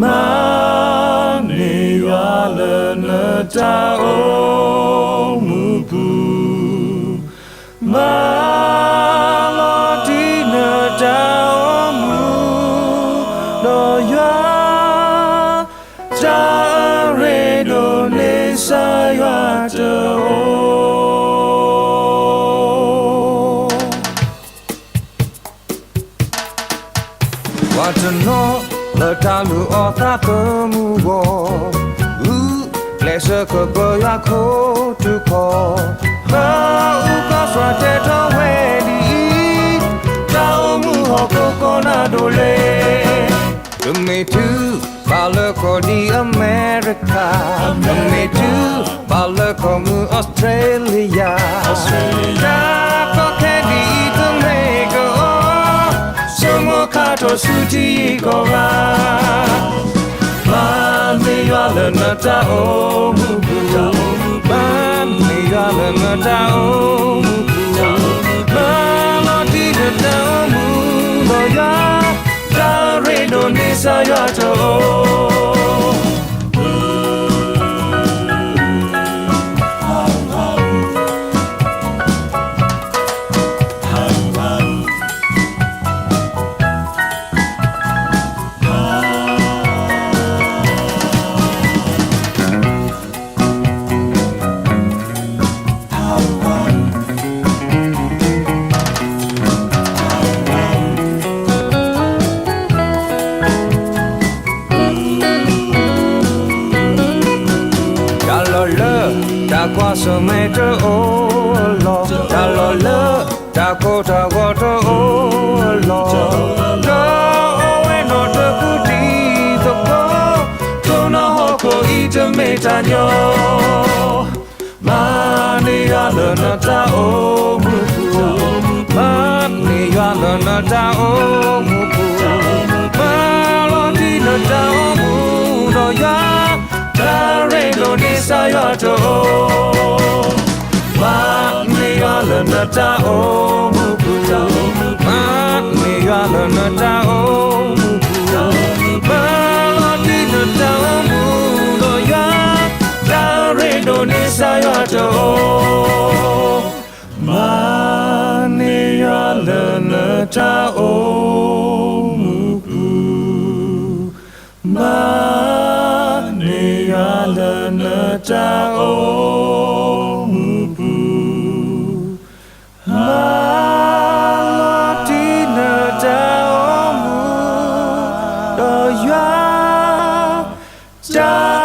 မၤန့ၢ်ယွၤလၢနတၢ်အိၣ်မူပူၤ, မၤလီၤတံၢ်နတၢ်အိၣ်မူ, ဒီးယွၤ တၢ်အရ့ဒိၣ်န့ၣ်စၢ်ယွၤတအိၣ်. ပှၤတနီၤလၢတၢ်လုၢ်အီၣ်သးသမူအဂီၢ်, ဂုာ်ကျဲးစၢးကပၢယွၤခိၣ်ထူခီၣ်, ပှၤအုၣ်ကီၤသွဲတဲထီၣ်ဝဲဒ်အံၤ, တၢ်အိၣ်မူဟီၣ်ခိၣ်ကီၢ်နၢ်ဒိၣ်လၢ ကမ့ၢ်တုၤဘၣ်လၢကီၢ်ဒ်အမဲရကၤ, ကမ့ၢ်တုၤဘၣ်လၢကီၢ်မုၢ်အီစထြ့လယါ, တၢ်ကီခဲဒ်အံၤတမ့ၢ်ကီး, ဆိကမိၣ်ခါထီၣ်ဆူထံဂုၤကီၢ်ဂၤ, မၤန့ၢ်ယွၤလၢနတၢ်အိၣ်မူပူၤ, မၤန့ၢ်ယွၤလၢနတၢ်အိၣ်မူပူၤ, မၤလီၤတံၢ်နတၢ်အိၣ်မူ, ဒီးယွၤ တၢ်အရ့ဒိၣ်န့ၣ်စၢ်ယွၤတအိၣ်. တၢ်လီၢ်လၢတၢ်ကွၢ်ဆၢၣ်မဲာ်တအိၣ်အလီၢ်, တၢ်လီၢ်လၢတၢ်ကိၢ်တၢ်ဂီၤတအိၣ်အလီၢ်, ဒီးအိၣ်ဝဲနီၢ်တကူၣ်တံၤသကိး, တိၢ်နီၣ်ဟီၣ်ခိၣ်အံၤတမ့ၢ်တၢ်ညီ မၤန့ၢ်ယွၤလၢနတၢ်အိၣ်မူပူၤ, မၤန့ၢ်ယွၤလၢနတၢ်အိၣ်မူပူၤ, မၤလီၤတံၢ်နတၢ်အိၣ်မူ, ဒီးယွၤ တၢ်အရ့ဒိၣ်န့ၣ်စၢ်ယွၤတအိၣ်. မၤန့ၢ်ယွၤလၢနတၢ်အိၣ်မူပူၤ, မၤန့ၢ်ယွၤလၢနတၢ်အိၣ်မူပူၤ, မၤလီၤတံၢ်နတၢ်အိၣ်မူ, ဒီးယွၤ တၢ်အရ့ဒိၣ်န့ၣ်စၢ်ယွၤတအိၣ်. မၤန့ၢ်ယွၤလၢနတၢ်အိၣ်မူပူၤ, မၤန့ၢ်ယွၤလၢနတၢ်အိၣ်မူပူၤ, မၤလီၤတံၢ်နတၢ်အိၣ်မူ, ဒီးယွၤ တၢ်အ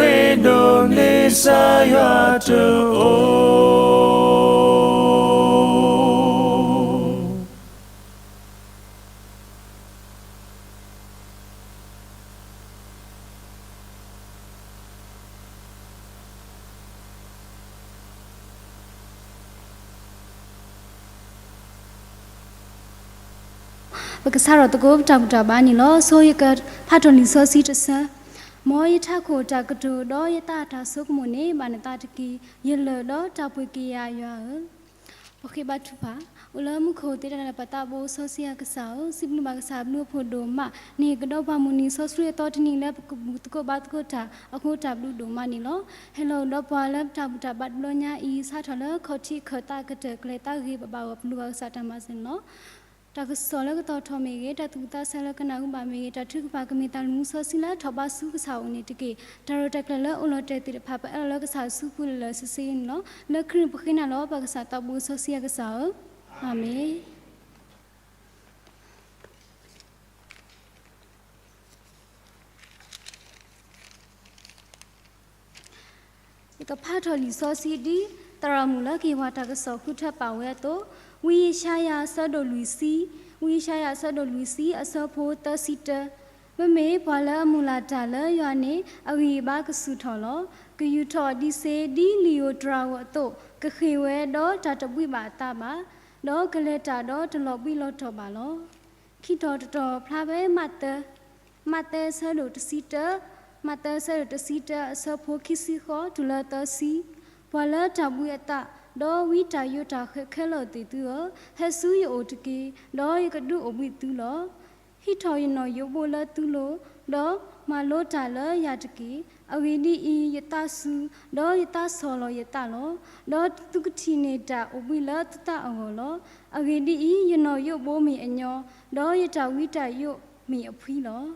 ရ့ဒိၣ်န့ၣ်စၢ်ယွၤတအိၣ်. ပကစးထီၣ်သကိးပတၢ်ဘူၣ်တၢ်ဘါန့ၣ်လီၤ. ဆိယကဖးထီၣ်လံာ်စီဆှံတဆၢ, မ်ယထးခိၣ်တၢ်ကတိၤ, ဒီးယသးအတၢ်ဆိကမိၣ်န့ၣ် ဘၣ်နသးတက့ၢ်. ယလၢၢ်ဒီးတၢ်ပှ့ၤက့ၤယၤယွၤဧၢ. ပဃ့ဘါထုကဖၣ်, အိၣ်လၢမူခိၣ်သ့တၢ်လၢပသးဘိစီဆှံအကစၢ်ဧၢ, စံးဘျုးဘၣ်ကစၢ်အဘျုးအဖှိၣ်ဒိၣ်မး, နဟ့ၣ်ကဒီးပှၤမုၢ်နံၤစီဆှံအသီတနံၤလၢပကဘူၣ်သကိးဘါသကိးတၢ်အဃိ တၢ်ဘျုးဒိၣ်မးန့ၣ်လီၤ. ဟဲလီၤကဒီးပှၤလၢပတၢ်ဘူၣ်တၢ်ဘါတဘျီညါအံၤ စးထီၣ်လၢခီၣ်ထံးခၢၣ်သးကတၢၢ်ကျဲၤသးဂ့ၤ ပဘၣ်ဂီၢ်ပလိၣ်ဘၣ်ကစၢ်တၢ်မၤစၢၤန့ၣ်လီၤ. တၢ်ကစီၣ်လၢကတီၤထီၣ်မ့ၢ်ဂ့ၤ, တၢ်သူၣ်ကသးဆးလၢကနၢ်ဟူဘၣ်မ့ၢ်ဂ့ၤ, တၢ်ထုကဖၣ်ကမ့ၢ်တၢ်လုၢ်မူစီဆှံလၢထီၣ်ဘးဆူကစၢ်အအိၣ်န့ၣ်တက့ၢ်. တၢ်ရဲၣ်တၢ်ကျဲၤလၢအိၣ်လီၤတဲာ်သ့ၣ်တဖၣ် ပအဲၣ်လီၤလၢကစၢ်အစုပူၤလၢာ်လၢာ်ဆ့ဆ့န့ၣ်လီၤ. လၢခရံာ်ပဃ့နၤလီၤ ပှၤကစၢ်သးဘိစီဆှံအကစၢ်ဧၢ, အၤမ့ၣ်. ယကဖးထီၣ်လံာ်စီဆှံဒ်သရၣ်မုၣ်လၢကယဲၢ်ပှၤတၢ်ကစီၣ်ဃုထၢပာ်ဝဲအသိး, ဝံယၡါယၤအဆၢဒိၣ်လွံၢ်ဆံ, ဝံယၡါယၤအဆၢဒိၣ်လွံၢ်ဆံအဆၢဖိသၢဆံတၢ, မ့မ့ၢ်ပှၤလၢအမုၢ်လၢ်တၢ်လၢယွၤန့ၣ် အဂံၢ်အဘါကဆူၣ်ထီၣ်လီၤ. ကယူာ်ထီၣ်အဒံးဆ့ဒ်လံာ်ဧိၤတြၤဧိၤအသိး, ကဃ့ၢ်ဝဲဒီးတၢ်တဘှံးဘၣ်အသးဘၣ်, ဒီးကလဲၤတၢ်ဒီးတလီၤဘှံးလီၤတီၤဘၣ်လီၤ. ခံထီၣ်တထီၣ်ဖျါဖဲမးသဲ မးသဲအဆၢဒိၣ်တဆံတၢ, မးသဲအဆၢဒိၣ်တဆံတၢအဆၢဖိခံဆံဃိးတုၤလၢသၢဆံ, ပှၤလၢတၢ်ဘှံးအသး, ဒီးဝံတၢ်ယိးတၢ်ဃဲၤခဲလၢာ်သ့ၣ်သုဧၢ, ဟဲဆူယအိၣ်တက့ၢ်, ဒီးယကဒုးအိၣ်ဘှံးသုလီၤ. ဟံးထီၣ်ယနီၣ်ယိးဘိလၢသုလိၤ, ဒီးမၤလိတၢ်လၢယၤတက့ၢ်. အဂ့ၢ်ဒ်အံၤ, ယသးစူၤ, ဒီးယသးဆီၣ်လီၤယသးလီၤ. ဒီးသုကထံၣ်န့ၢ်တၢ်အိၣ်ဘှံးလၢသုသးအဂီၢ်လီၤ. အဂ့ၢ်ဒ်အံၤ, ယနီၣ်ယိးဘိမ့ၢ်အညီ, ဒီးယတၢ်ဝံတၢ်ယိးမ့ၢ်အဖှံလီၤ.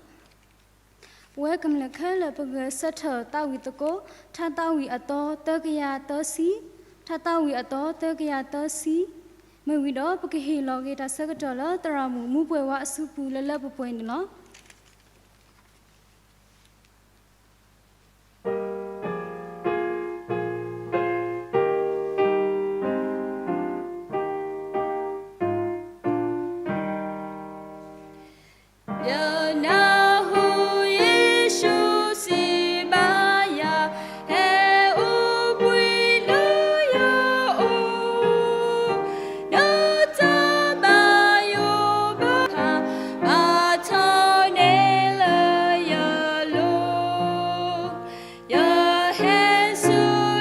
ပဝဲကမျၢၢ်ခဲလၢာ် ပဂဲၤဆၢထၢၣ်သးဝံၣ်သကိး ထါသးဝံၣ်အသီသၢကယၤသၢဆံ, ထါသးဝံၣ်အသီသၢကယၤသၢဆံ, မ့ၢ်ဝံၤဒီး ပကဟ့ၣ်လီၤက့ၤတၢ်ဆၢကတီၢ်လၢ သရၣ်မုၣ်မူပှဲၤဝါအစုပူၤလၢလၢပှဲၤပှဲၤန့ၣ်လီၤ. ယနၢ်ဟူယ့ၣ်ၡူးစံးဘၣ်ယၤ, ဟဲအိၣ်ဘှံးလၢယအိၣ်, နတၢ်ဘၣ်ယိၣ်ဘၣ်ဘၣ် ဘၣ်ထီၣ်န့ၢ်လၢယလိၤ. ယဟဲဆူ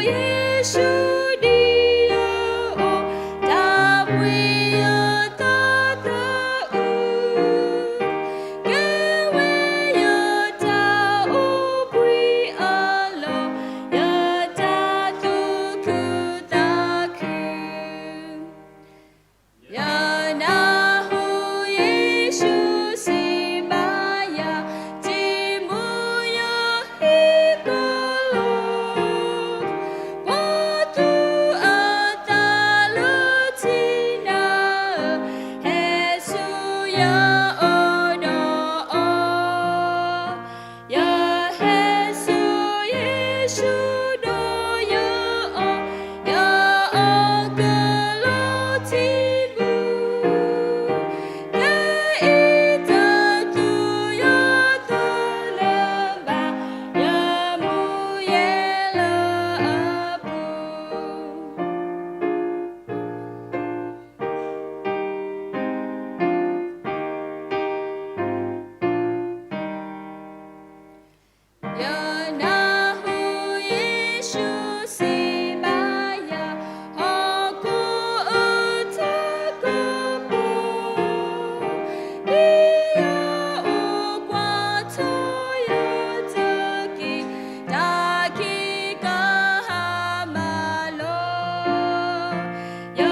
ယ့ၣ်ၡူးဒ်ယအိၣ်, တၢ်ဘှံးယသးသးအုး, ကဲဝဲယတၢ်အိၣ်ဘှံးအလီၢ်, ယတၢ်သူၣ်ခုသးခု. ယနၢ်ဟူယ့ၣ်ၡူးစံးဘၣ်ယၤ, တံၤမူယဟံၣ်ကလီၤ, ကွၢ်သူၣ်အသးလၢထံနၤ, ဟဲဆူယအိၣ်ဒီးအီၤ. ယဟဲဆူယ့ၣ်ၡူးဒီးယအီၣ်, ယအီၣ်ကလီထံပူၤ, ယအံးတၢ်သူၣ်ယသးလၢဘၣ်, ယမူယဲလၢအပူၤ. ယနၢ်ဟူယ့ၣ်ၡူးစံးဘၣ်ယၤ, ဟီၣ်ခိၣ်အတၢ်ကပီၤ, ဒ်ယအိၣ်ကွၢ်ထီၣ်ယတက့ၢ်, တၢ်ခံးကဟါမၢ်လီၤ. ယ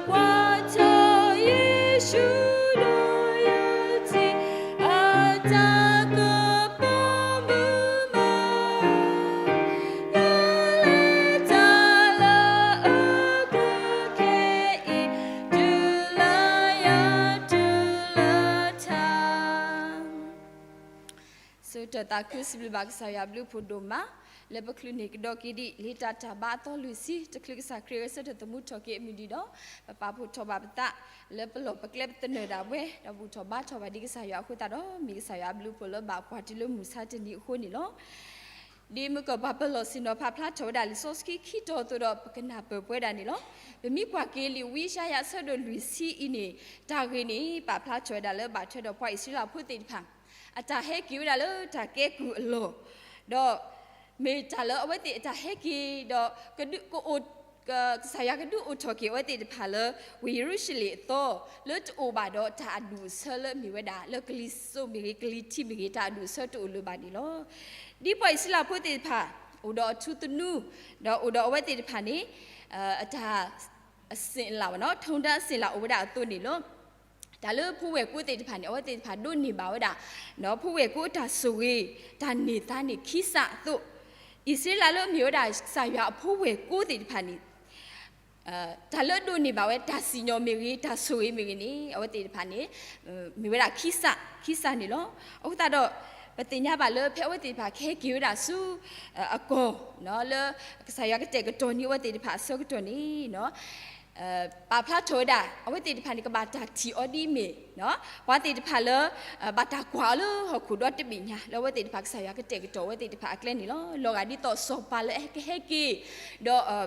ကွၢ်ထီၣ်ယ့ၣ်ၡူးဒီးယထံၣ် အတၢ်ကပီၤမုာ်မး, ယလဲၤတၢ်လၢအကဲအံၤ, တုၤလၢယတုၤလၢထါ. ဆၢကတီၢ်သးခုစံးဘျုးဘၣ်ကစၢ်ယွၤအဘျုးအဖှိၣ်ဒိၣ်မး, လၢပချုးန့ၢ်ကဒီးက့ၤဒံး လံာ်တၢ်တၢ်ဘါအသီလွံၢ်ဆံ, တချုးကစၢ်ခရံာ်ဂဲၤဆၢထၢၣ်သမူထီၣ်က့ၤအမုၢ်နံၤဒီး, ပပာ်ဖှိၣ်ထီၣ်ဘၣ်ပသး, လၢပလီၢ်ပကျဲပသနၢၣ်ဒၣ်ဝဲ, ဒီးဘူၣ်ထီၣ်ဘါထီၣ်ဘၣ်ဒံးကစၢ်ယွၤအဃိသတးဒီး, မ့ၢ်ကစၢ်ယွၤအဘျုးအဖှိၣ်လၢဘၣ်ကွၢ်တုၤလၢမုၢ်ဆါတနံၤအဃိန့ၣ်လီၤ. ဒ်မုၢ်ကီၢ်ပှၤပလီၢ်ဆ့ၣ်နီၤဖးဖျါထီၣ်ဝဲဒၣ် လံာ်စီဆှံခံတီၤအသိးဒီး ပကနၢ်ပၢၢ်ပဝဲဒၣ်န့ၣ်လီၤ. ပမ့ၢ်ကွၢ်က့ၤလံာ်ဝံယၡါယၤအဆၢဒိၣ်လွံၢ်ဆံအံၤန့ၣ်, တၢ်ဂ့ၢ်န့ၣ် ပာ်ဖျါထီၣ်ဝဲဒၣ်လၢဘၣ်ထွဲဒီးပှၤအံၣ်စရ့လးဖိသ့ၣ်တဖၣ် အတၢ်ဟဲက့ၤဝဲဒၣ်လၢတၢ်ကဲကုၢ်အလီၢ်, ဒီးမ့ၢ်တၢ်လၢအဝဲသ့ၣ်အတၢ်ဟဲက့ၤဒီး ကဒုးကအိၣ် က ကစၢ်ယွၤကဒုးအိၣ်ထီၣ်က့ၤအဝဲသ့ၣ်တဖၣ်လၢ ဝ့ၢ်ယရူၤၡလ့ၣ်အသီ, လၢတအိၣ်ဘၣ်ဒီးတၢ်အဒူၣ်အဆၢလၢအမ့ၢ်ဝဲဒၣ် လၢကလံၤစိးမ့ၢ်ဂ့ၤ, ကလံၤထံးမ့ၢ်ဂ့ၤ, တၢ်အဒူၣ်အဆၢတအိၣ်လၢၤဘၣ်န့ၣ်လီၤ. ဒ်ပှၤအံၣ်စရ့လးဖိသ့ၣ်တဖၣ် အိၣ်ဒီးအထူသနူ, ဒီးအိၣ်ဒီးအဝဲသ့ၣ်တဖၣ်န့ၣ် အတၢ် အစ့ၣ်လးဝဲနီၤ, ထုံတၢ်အစ့ၣ်လးအိၣ်ဝဲဒၣ်အသိးန့ၣ်လီၤ. တၢ်လၢဖိဝဲၢ်ကိာ်သ့ၣ်တဖၣ်န့ၣ် အဝဲသ့ၣ်တဖၣ်ဒိးန့ၢ်ဘၣ်ဝဲဒၣ် ဖိဝဲၢ်ကိာ်အတၢ်ဆိၣ်ဂ့ၤ, တၢ်န့ၢ်သါန့ၢ်ခံစးအသိး, အံၣ်စရ့လးလၢအမ့ၢ်ဝဲဒၣ်ကစၢ်ယွၤအဖိဝဲၢ်ကိာ်သ့ၣ်တဖၣ်န့ၣ် တၢ်လၢအဒိးန့ၢ်ဘၣ်ဝဲ တၢ်စံၣ်ညီၣ်မ့ၢ်ဂ့ၤ, တၢ်ဆိၣ်ဂ့ၤမ့ၢ်ဂ့ၤန့ၣ် အဝဲသ့ၣ်တဖၣ်န့ၣ် မ့ၢ်ဝဲဒၣ်ခံစး, ခံစးန့ၣ်လီၤ. အဃိသတးဒီး ပသ့ၣ်ညါဘၣ်လၢဖဲအဝဲသ့ၣ်တဖၣ်ကဟဲက့ၤဝဲဒၣ်ဆူ အကီၢ် လၢကစၢ်ယွၤကတဲာ်ကတီၤန့ၢ်အဝဲသ့ၣ်တဖၣ်အဆၢကတီၢ်န့ၣ် ပာ်ဖျါထီၣ်ဝဲဒၣ် အဝဲသ့ၣ်တဖၣ်န့ၣ် ကဘၣ်တၢ်ထံၣ်အီၤဒ်အမ့ၢ် ပှၤသ့ၣ်တဖၣ်လၢ ဘၣ်တၢ်ကွၢ်အီၤလၢဟီၣ်ခိၣ်ဒီတဘ့ၣ်ညါ လၢအဝဲသ့ၣ်တဖၣ်ကစၢ်ယွၤကတဲာ်ကတီၤအဝဲသ့ၣ်တဖၣ်အကျဲန့ၣ်လီၤ. လီၤဂာ်ဒ်သိးစီၤပၤလၢအကဟဲက့ၤ ဒီး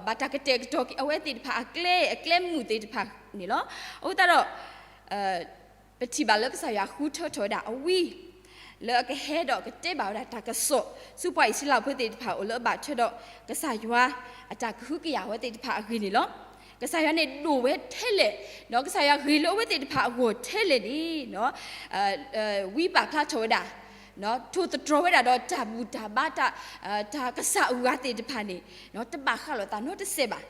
ဘၣ်တၢ်ကတဲာ်ကတီၤက့ၤအဝဲသ့ၣ်တဖၣ်အကျဲ အကျဲမုာ်သ့ၣ်တဖၣ်န့ၣ်လီၤ. အဃိသတးဒီး ပထံၣ်ဘၣ်လၢကစၢ်ယွၤဃုထၢထီၣ်ဝဲဒၣ်အဝံ လၢအကဟဲဒီးကတဲဘၣ်ဝဲဒၣ်တၢ်ကစီၣ် ဆူပှၤအံၣ်စရ့လးဖိသ့ၣ်တဖၣ်အအိၣ်လၢအဘၣ်ထွဲဒီး ကစၢ်ယွၤအတၢ်ကဟုကယာ်အဝဲသ့ၣ်တဖၣ်အဂ့ၢ်န့ၣ်လီၤ. ကစၢ်ယွၤန့ၣ်ဒိၣ်ဝဲထဲလဲၣ် ဒီးကစၢ်ယွၤဂ့ၤလၢအဝဲသ့ၣ်တဖၣ်အဂီၢ်ထဲလဲၣ်န့ၣ် ဝံပာ်ဖျါထီၣ်ဝဲဒၣ် ထိၣ်သတြီၤဝဲဒၣ်ဒီးတၢ်ဘူၣ်တၢ်ဘါ တၢ်ကစၢ်အဂုၤအဂၤသ့ၣ်တဖၣ်န့ၣ် တဘၣ်ဃးလိာ်သးနီတစဲးဘၣ်.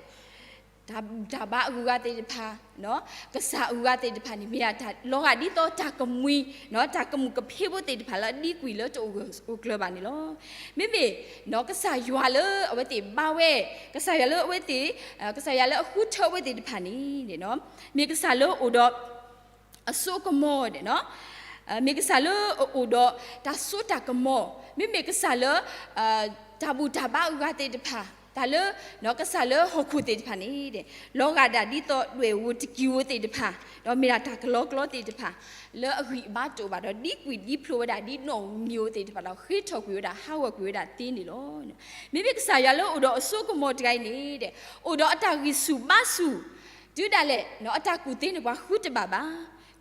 တၢ်ဘူၣ်တၢ်ဘါအဂုၤအဂၤသ့ၣ်တဖၣ်, ကစၢ်အဂုၤအဂၤသ့ၣ်တဖၣ်န့ၣ် မ့ၢ်ဒၣ်တၢ်လီၤဂာ်ဒ်သိးတၢ်ကမှံ, တၢ်ကမူၣ်ကဖ့ဖိသ့ၣ်တဖၣ်လၢအဒံကွံာ်လၢတအိၣ်ဂၢၢ်အိၣ်ကျၢၤဘၣ်န့ၣ်လီၤ. မ့မ့ၢ် ကစၢ်ယွၤလၢအဝဲသ့ၣ်ဘါဝဲ, ကစၢ်ယွၤလၢအဝဲသ့ၣ်, ကစၢ်ယွၤလၢအဃုထၢအဝဲသ့ၣ်တဖၣ်န့ၣ် မ့ၢ်ကစၢ်လၢအအိၣ်ဒီး အစိကမီၤဒဲး, မ့ၢ်ကစၢ်လၢအအိၣ်ဒီးတၢ်စိတၢ်ကမီၤ, မ့မ့ၢ်ကစၢ်လၢ တၢ်ဘူၣ်တၢ်ဘါအဂုၤအဂၤသ့ၣ်တဖၣ်, တၢ်လၢ ကစၢ်လၢဟီၣ်ခိၣ်သ့ၣ်တဖၣ်န့ၣ် လီၤဂာ်ဒၣ်ဒ်သိးဒွဲၣ်ဧိၤတကံၤဧိၤသ့ၣ်တဖၣ်, ဒီးမ့ၢ်ဒၣ်တၢ်ကလီကလီသ့ၣ်တဖၣ် လၢအဂံၢ်အဘါတအိၣ်ဘၣ်ဒီး ဒံကွံာ်ဒံဖျိးဝဲဒၣ်ဒ်နီၣ်ဧိၤမံၤဧိၤသ့ၣ်တဖၣ်ဒီး ဃ့ထီၣ်ကွံာ်ဝဲဒၣ် ဟးဂီၤကွံာ်ဝဲဒၣ်သ့န့ၣ်လီၤ. မ့မ့ၢ်ကစၢ်ယွၤလၢအအိၣ်ဒီးအစိကမီၤတဂၤအံၤန့ၣ် အိၣ်ဒီးအတၢ်ဂံၢ်ဆူၣ်ဘါဆူၣ်, တုၤဒၣ်လဲာ် အတၢ်ကူၣ်သ့န့ၣ် ပှၤဃုတဘၣ်ဘၣ်.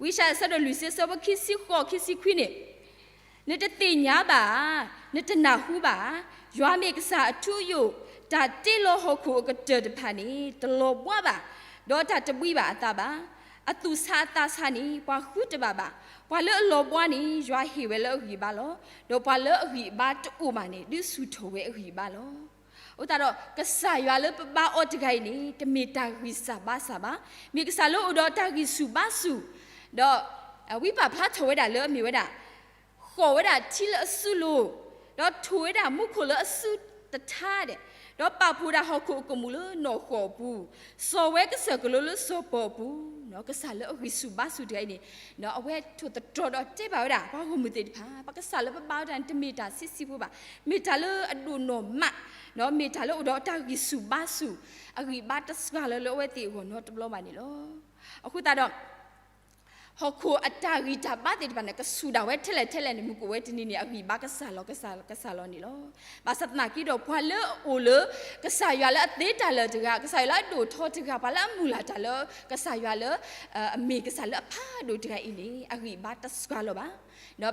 ဝံယၡါယၤ အဆၢဒိၣ်လွံၢ်ဆံ အဆၢဖိခံဆံဃိး ခံဆံခွံန့ၣ်, နတသ့ၣ်ညါဘၣ်ဧါ, နတနၢ်ဟူဘၣ်ဧါ, ယွၤမ့ၢ်ကစၢ်အထူအယိာ်, တၢ်တ့လီၤဟီၣ်ခိၣ်အကတၢၢ်တဖၣ်န့ၣ် တလီၤဘှါဘၣ်, ဒီးတၢ်တဘှံးဘၣ်အသးဘၣ်. အသူၣ်ဆးအသးဆးန့ၣ် ပှၤဃုတဘၣ်ဘၣ်. ပှၤလၢအလီၤဘှါန့ၣ် ယွၤဟ့ၣ်ဝဲလၢအဂံၢ်အဘါလီၤ. ဒီးပှၤလၢအဂံၢ်အဘါတအိၣ်ဘၣ်န့ၣ် ဒုးဆူၣ်ထီၣ်ဝဲအဂံၢ်အဘါလီၤ. အဃိသတးဒီး ကစၢ်ယွၤလၢပဘါအီၤတဂၤအံၤန့ၣ် တမ့ၢ်တၢ်ဂံၢ်စၢ်ဘါစၢ်ဘၣ်. မ့ၢ်ကစၢ်လၢအအိၣ်ဒီးတၢ်ဂံၢ်ဆူၣ်ဘါဆူၣ်, ဒီး ဝံပာ်ဖျါထီၣ်ဝဲဒၣ်လၢအမ့ၢ်ဝဲဒၣ် ဃီၣ်ဝဲဒၣ်ထံလၢအစုလိၤ, ဒီးထိၣ်ဝဲဒၣ်မူခိၣ်လၢအစုတထါဒဲး, ဒီးပာ်ဖှိၣ်ဒၣ်ဟီၣ်ခိၣ်အကမူၣ်လၢနီၣ်ဃီၣ်အပူၤ, စီၤဝဲကစၢၢ်ကလိလၢစီၤပီၤအပူၤ, ကစၢ်လၢအဂံၢ်ဆူၣ်ဘါဆူၣ်တဂၤအံၤန့ၣ် အဝဲထိၣ်သတြီၤဒီးတဲဘၣ်ဝဲဒၣ် ပှၤဂီၢ်မုၢ်သ့ၣ်တဖၣ်, ပကစၢ်လၢပဘါဝဲဒၣ်န့ၣ် တမ့ၢ်တၢ်ဆံးဆံးဖိဘၣ်. မ့ၢ်တၢ်လၢအဒိၣ်နီၢ်မး, မ့ၢ်တၢ်လၢအိၣ်ဒီးတၢ်ဂံၢ်ဆူၣ်ဘါဆူၣ်, အဂံၢ်ဘါတစှၤလီၤလၢအဝဲသ့ၣ်အဂီၢ်နီတဘျီဘၣ်န့ၣ်လီၤ. အဃိသတးဒီး ဟီၣ်ခိၣ်အတၢ်ဂံၢ်တၢ်ဘါသ့ၣ်တဖၣ်န့ၣ် ကဆူၣ်ဒၣ်ဝဲထဲလဲၣ်ထဲလဲၣ်န့ၣ် မုၢ်ကအိၣ်ဝဲတနံၤန့ၣ် အဂံၢ်ဘါကစှၤလီၤ ကစှၤလီၤ ကစှၤလီၤန့ၣ်လီၤ. ဘၣ်ဆၣ်သနာ်က့ဒီး ပှၤလၢအအိၣ်လၢ ကစၢ်ယွၤလၢအသ့တၢ်လၢာ်တဂၤ, ကစၢ်ယွၤလၢအဒိၣ်ထီတဂၤ, ပှၤလၢအမုၢ်လၢ်တၢ်လၢ ကစၢ်ယွၤလၢ အမ့ၢ်ကစၢ်လၢအဖးဒိၣ်တဂၤအံၤန့ၣ် အဂံၢ်ဘါတစှၤလီၤဘၣ်.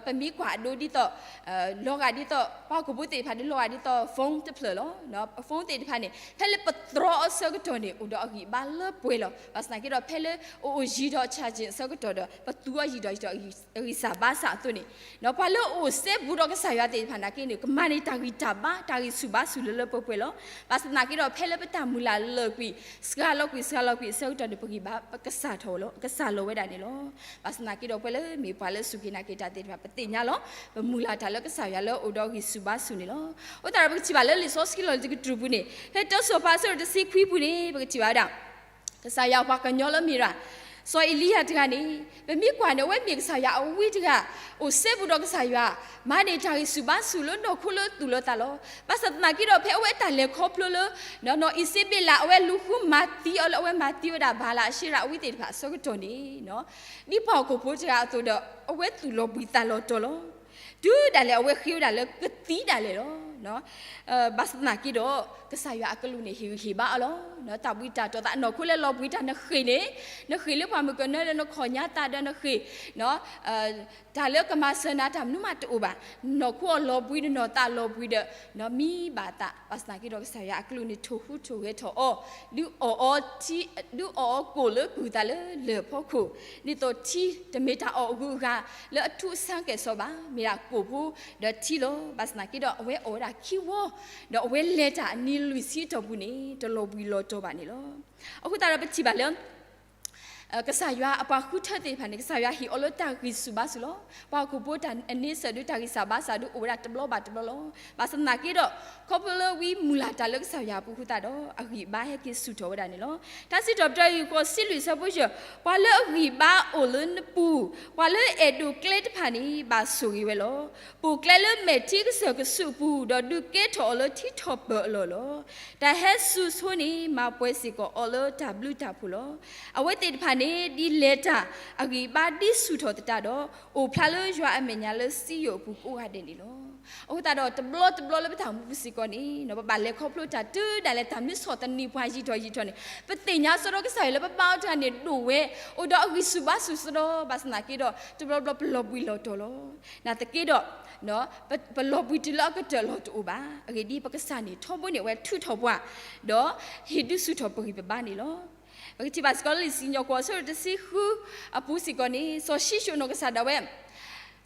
ပမ့ၢ်ကွၢ်အဒိဒ်သိး လီၤဂာ်ဒ်သိး ပှၤဟီၣ်ခိၣ်ဖိသ့ၣ်တဖၣ်ဒီး လီၤဂာ်ဒ်သိး phone တဖျၢၣ်လီၤ. phone သ့ၣ်တဖၣ်န့ၣ် ဖဲလၢပတြီအီၤအဆၢကတီၢ်န့ၣ် အိၣ်ဒီးအဂံၢ်အဘါလၢပှဲၤလီၤ. ဘၣ်ဆၣ်သနာ်က့ဒီး ဖဲလၢအအိၣ်ယံၤဒီး charging အဆၢကတီၢ်ဒီး ပသူအီၤယံၤဒီးယံၤဒီး အဂံၢ်စၢ်ဘါစၢ်အသိးန့ၣ် ပှၤလၢအအိၣ်စဲဘူးဒီးကစၢ်ယွၤသ့ၣ်တဖၣ်နာ်က့န့ၣ် ကမၤန့ၢ်တၢ်ဂံၢ်တၢ်ဘါ တၢ်ဂံၢ်ဆူၣ်ဘါဆူၣ်လၢလၢပှဲၤပှဲၤလီၤ. ဘၣ်ဆၣ်သနာ်က့ဒီး ဖဲလၢပတၢ်မုၢ်လၢ်လၢာ်ကွံာ် စှၤလီၤကွံာ် စှၤလီၤကွံာ်အဆၢကတီၢ်န့ၣ် ပဂံၢ်ဘါကစှၤထီၣ်လီၤ ကစှၤလီၤဝဲဒၣ်န့ၣ်လီၤ. ဘၣ်ဆၣ်သနာ်က့ဒီး ပဝဲလၢမ့ၢ်ပှၤလၢအစူၢ်က့ၤနာ်က့ၤတၢ်သ့ၣ်တဖၣ် ပသ့ၣ်ညါလီၤ. ပမုၢ်လၢ်တၢ်လၢကစၢ်ယွၤလၢအအိၣ်ဒီးဂံၢ်ဆူၣ်ဘါဆူၣ်န့ၣ်လီၤ. အဃိသတးဒီး ပကထံၣ်ဘၣ်လၢလံာ်စီဆှံလီၤတကတြူၢ်ပူၤန့ၣ် ဖဲတၢစီၤပၤအဆၢဒိၣ်တဆံခွံပူၤန့ၣ် ပကထံၣ်ဘၣ်ဝဲဒၣ် ကစၢ်ယွၤပှၤကညီလၢအမ့ၢ်ဒၣ် စီၤအ့လံယၤတဂၤန့ၣ် ပမ့ၢ်ကွၢ်န့ၣ် အဝဲမ့ၢ်ကစၢ်ယွၤအဝံတဂၤ, အိၣ်စဲဘူးဒီးကစၢ်ယွၤ, မၤန့ၢ်တၢ်ဂံၢ်ဆူၣ်ဘါဆူၣ်လၢနီၢ်ခိလၢသူၣ်လၢသးလီၤ. ဘၣ်ဆၣ်သနာ်က့ဒီး ဖဲအဝဲအတၢ်လဲၤခီဖျိလၢ နီၢ်အံၤစ့ဘ့းလး အဝဲလူၤဃုမၤသံအီၤလၢအဝဲမၤသံဝဲဒၣ် ဘၤလးအၡ့ရၤအဝံသ့ၣ်တဖၣ်အဆၢကတီၢ်န့ၣ် ဒ်ပှၤဟီၣ်ခိၣ်ဖိတဂၤအသိးဒီး အဝဲသူၣ်လီၤဘှံးသးလီၤတီၤလီၤ. တုၤဒၣ်လဲာ်အဝဲဃ့ဝဲဒၣ်လၢကသံဒၣ်လဲာ်လီၤ. ဘၣ်ဆၣ်သနာ်က့ဒီး ကစၢ်ယွၤအကလူးန့ၣ် ဟ့ၣ်ဂံၢ်ဟ့ၣ်ဘါအီၤလီၤ. တၢ်ဘှံးတၢ်တီၤသး နီၢ်ခိလၢလီၤဘှံးတၢ်နဃ့ၢ်န့ၣ်, နဃ့ၢ်လၢပှၤမုၣ်ကနၢဒီးနခီၣ်ညါသးဒီးနဃ့ၢ် တၢ်လၢကမၤစၢၤနၤတၢ်မနုၤမးတအိၣ်ဘၣ်. နီၢ်ခိအီၤလီၤဘှံးဒီးနီၢ်သးလီၤဘှံးဒီး နီၢ်မံဘၣ်သး. ဘၣ်ဆၣ်သနာ်က့ဒီး ကစၢ်ယွၤအကလူးန့ၣ် ထိၣ်ဟူးထိၣ်ဂဲၤထီၣ်အီၤ, ဒုးအီၣ်အီၤထံ, ဒုးအီၣ်အီၤကိၣ်လၢကုၢ်သးလၢလၢၢ်ဖီခိၣ်, ဒ်သိးထံတမ့ၢ်တၢ်အီၣ်အဂုၤအဂၤလၢအထူအဆါကဲၣ်ဆိးဘၣ်, မ့ၢ်ဒၣ်ကိၣ်ဖိဒီးထံလီၤ. ဘၣ်ဆၣ်သနာ်က့ဒီး အဝဲအီၣ်ဝဲဒၣ်ခံဝီ, ဒီးအဝဲလဲၤတၢ်အနံၤလွံၢ်ဆံအတီၢ်ပူၤန့ၣ် တလီၤဘှံးလီၤတီၤဘၣ်န့ၣ်လီၤ. အဃိသတးဒီးပထံၣ်ဘၣ်လၢ ကစၢ်ယွၤအပှၤဃုထၢသ့ၣ်တဖၣ်န့ၣ် ကစၢ်ယွၤဟ့ၣ်အီၤလၢတၢ်ဂံၢ်ဆူၣ်ဘါဆူၣ်လီၤ. ပှၤဟီၣ်ခိၣ်ဖိတၢ်အန့ဆၢၣ်ဒုးတၢ်ဂံၢ်စၢ်ဘါစၢ်ဒုးအိၣ်ဝဲဒၣ်တဘျီဘၣ်တဘျီလီၤ. ဘၣ်ဆၣ်သနာ်က့ဒီး ခီဖျိလၢဝံမုၢ်လၢ်တၢ်လၢကစၢ်ယွၤအပူၤအဃိသတးဒီး အဂံၢ်အဘါဟဲက့ၤဆူၣ်ထီၣ်ဝဲဒၣ်န့ၣ်လီၤ. တၢ်စံးထီၣ်ပတြၢၤ ယူၢ်ဃီး ဆံလွံၢ် ဆၢဖိယဲၢ်, ပှၤလၢအဂံၢ်ဘါအိၣ်လၢနပူၤ, ပှၤလၢအအဲၣ်ဒိးကျဲတဖၣ်န့ၣ် ဘၣ်ဆိၣ်ဂ့ၤဝဲလီၤ. ပိာ်ကျဲလၢမဲာ်ထံကစၢၢ်ကဆူးအပူၤ, ဒီးဒုးကဲထီၣ်အီၤလၢထံထီၣ်ပၢၢ်အလီၢ်လီၤ. တၢ်ဟဲစူၤဆိန့ၣ် မၤပှဲၤစ့ၢ်ကီးအီၤလၢတၢ်ဘျုးတၢ်ဖှိၣ်လီၤ. အဝဲသ့ၣ်တဖၣ်န့ၣ် ဒ်လဲၤတၢ်အဂံၢ်အဘါဒ်ဆူၣ်ထီၣ်သတးဒီး အိၣ်ဖျါလၢယွၤအမဲာ်ညါလၢစံယိၣ်အပူၤကိးဂၤဒဲးန့ၣ်လီၤ. အဃိသတးဒီး တဘျီတဘျီလၢပတၢ်မူပူၤစ့ၢ်ကီးန့ၣ် ပဘၣ်လဲၤခီဖျိတၢ်တုၤဒၣ်လဲာ် တၢ်မ့ၢ်ဆီၣ်သနံးပှၤယံာ်ထီၣ်ယံာ်ထီၣ်န့ၣ် ပသ့ၣ်ညါစ့ၢ်ကီး ကစၢ်ယွၤလၢပဘါအီၤတဂၤန့ၣ် ဒိၣ်ဝဲ, အိၣ်ဒီးအဂံၢ်ဆူၣ်ဘါဆူၣ်စ့ၢ်ကီး, ဘၣ်ဆၣ်သနာ်က့ဒီး တဘျီဘျီပလီၤဘှံးလီၤတီၤလီၤ. နာ်သက့ဒီး ပလီၤဘှံးတုၤလၢအကတၢၢ်လီၤတအိၣ်ဘၣ်. အဂ့ၢ်ဒ်အံၤ ပကစၢ်န့ၣ် ထီဘိန့ၣ် အဝဲထုးထီၣ်ပှၤ, ဒီးဟ့ၣ်ဒုးဆူၣ်ထီၣ်ပဂံၢ်ပဘါန့ၣ်လီၤ. ပကထံၣ်ဘၣ်စ့ၢ်ကီးလၢ လံာ်စံၣ်ညီၣ်ကွီၢ် အဆၢဒိၣ်တဆံဃုအပူၤစ့ၢ်ကီးန့ၣ် စီၤၡံၣ်ၡိၣ်နီၢ်ကစၢ်ဒၣ်ဝဲ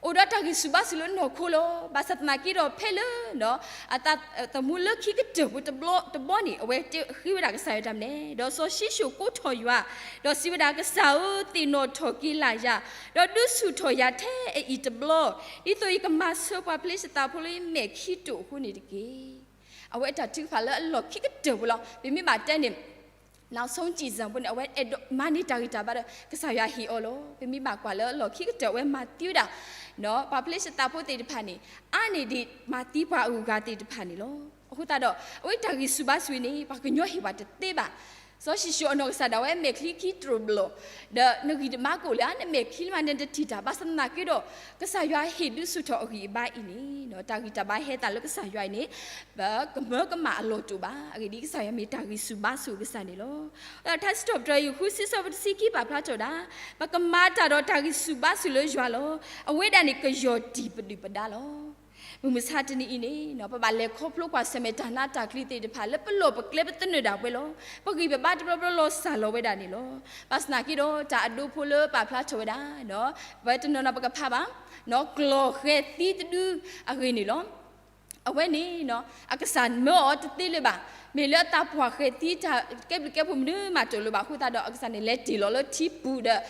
အိၣ်ဒီးတၢ်ဂံၢ်ဆူၣ်ဘါဆူၣ်လၢနီၢ်ခိလီၤ. ဘၣ်ဆၣ်သနာ်က့ဒီး ဖဲလၢ အသးသမူလၢခံကတၢၢ်ဖိတဘျီတဘျီန့ၣ် အဝဲတ့ဃ့ဝဲဒၣ်ကစၢ်ယွၤတၢ်မနုၤလဲၣ်. ဒီးစီၤၡံၣ်ၡိၣ်ကိးထီၣ်ယွၤ, ဒီးစံးဝဲဒၣ်, ကစၢ်ဧၢ, သ့ၣ်နီၣ်ထီၣ်က့ၤလၢ်ယၤ, ဒီးဒုးဆူၣ်ထီၣ်ယၤထဲအအံၤတဘျီ, ဒ်သိးယကမၤဆၢပှၤဖလ့ၡသးဖိလၢယမဲာ်ချံတိၣ်အဃိန့ၣ်တက့ၢ်. အဝဲအတၢ်ထုကဖၣ်လၢအလီၢ်ခံကတၢၢ်ဖိလီၤ. ပမ့ၢ်ဘၣ်တဲန့ၣ် နီၢ်ဆိကံစၢၣ်ဖိန့ၣ် အဝဲအဲၣ်ဒိးမၤန့ၢ်တၢ်ဂံၢ်တၢ်ဘါဒီး ကစၢ်ယွၤဟ့ၣ်အီၤလီၤ. ပမ့ၢ်ဘၣ်ကွၢ်လၢအလီၢ်ခံကတၢၢ် အဝဲမၤသံဝဲဒၣ် ပှၤဖလ့ၡသးဖိသ့ၣ်တဖၣ်န့ၣ် အါန့ၢ်ဒံးမၤသံပှၤအဂုၤအဂၤသ့ၣ်တဖၣ်န့ၣ်လီၤ. အဃိသတးဒီး အဝဲတၢ်ဂံၢ်ဆူၣ်ဘါဆူၣ်အံၤန့ၣ် ပှၤကညီဟ့ၣ်ပှၤတသ့ဘၣ်. စီၤၡံၣ်ၡိၣ်အနီၢ်ကစၢ်ဒၣ်ဝဲ မဲာ်ချံခံတြိာ်ဘျီၣ်, ဒီးနဂံၢ်တဘါကအိၣ်လၢနမဲာ်ချံလၢမး နတထံၣ်တၢ်. ဘၣ်ဆၣ်သနာ်က့ဒီး ကစၢ်ယွၤဟ့ၣ်ဒုးဆူၣ်ထီၣ်အဂံၢ်အဘါအံၤန့ၣ် တၢ်ဂံၢ်တၢ်ဘါဟဲသးလၢကစၢ်ယွၤအံၤန့ၣ် ပကမၢကမၣ်အလီၢ်တအိၣ်ဘၣ်. အဂ့ၢ်ဒ်အံၤ, ကစၢ်ယွၤမ့ၢ်တၢ်ဂံၢ်ဆူၣ်ဘါဆူၣ်အကစၢ်န့ၣ်လီၤ. ထါစံးထီၣ်ပတြၢၤ ဃုဆံ အဆၢဖိတဆံခံ ပာ်ဖျါထီၣ်ဝဲဒၣ်, ပကမၤတၢ်ဒီးတၢ်ဂံၢ်ဆူၣ်ဘါဆူၣ်လၢယွၤလီၤ. အဝဲဒၣ်န့ၣ် ကယီၢ်တံၢ်ပဒုၣ်ပဒါလီၤ. မုၢ်မဆါတနံၤအံၤန့ၣ် ပဘၣ်လဲၤခီဖျိကွၢ်ဆၢၣ်မဲာ်တၢ်နးတၢ်ကျံၤသ့ၣ်တဖၣ် လၢပလီၢ်ပကျဲပသနၢၣ်ဒၣ်ပှဲၤလီၤ. ပဂံၢ်ပဘါတဘျီဘျီလီၤစၢ်လီၤဝဲဒၣ်န့ၣ်လီၤ. ဘၣ်ဆၣ်သနာ်က့ဒီး တၢ်အဒိဖိလၢပာ်ဖျါထီၣ်ဝဲဒၣ် ပတနီၤနီၤပကဖးဘၣ် ကျီၢ်ဃဲၤသံတဒုအဂ့ၢ်န့ၣ်လီၤ. အဝဲန့ၣ် အကစၢ်မၢအီၤတသ့လၢၤဘၣ်. မ့ၢ်လၢအသးပှၢ်ဃဲၤသံတၢ်ကဲဘျုးကဲဖှိၣ်မနုၤမးတအိၣ်လၢၤဘၣ်အဃိသတးဒီး အကစၢ်န့ၣ်လဲၤတ့ၢ်လီၤလၢထံပူၤဒီး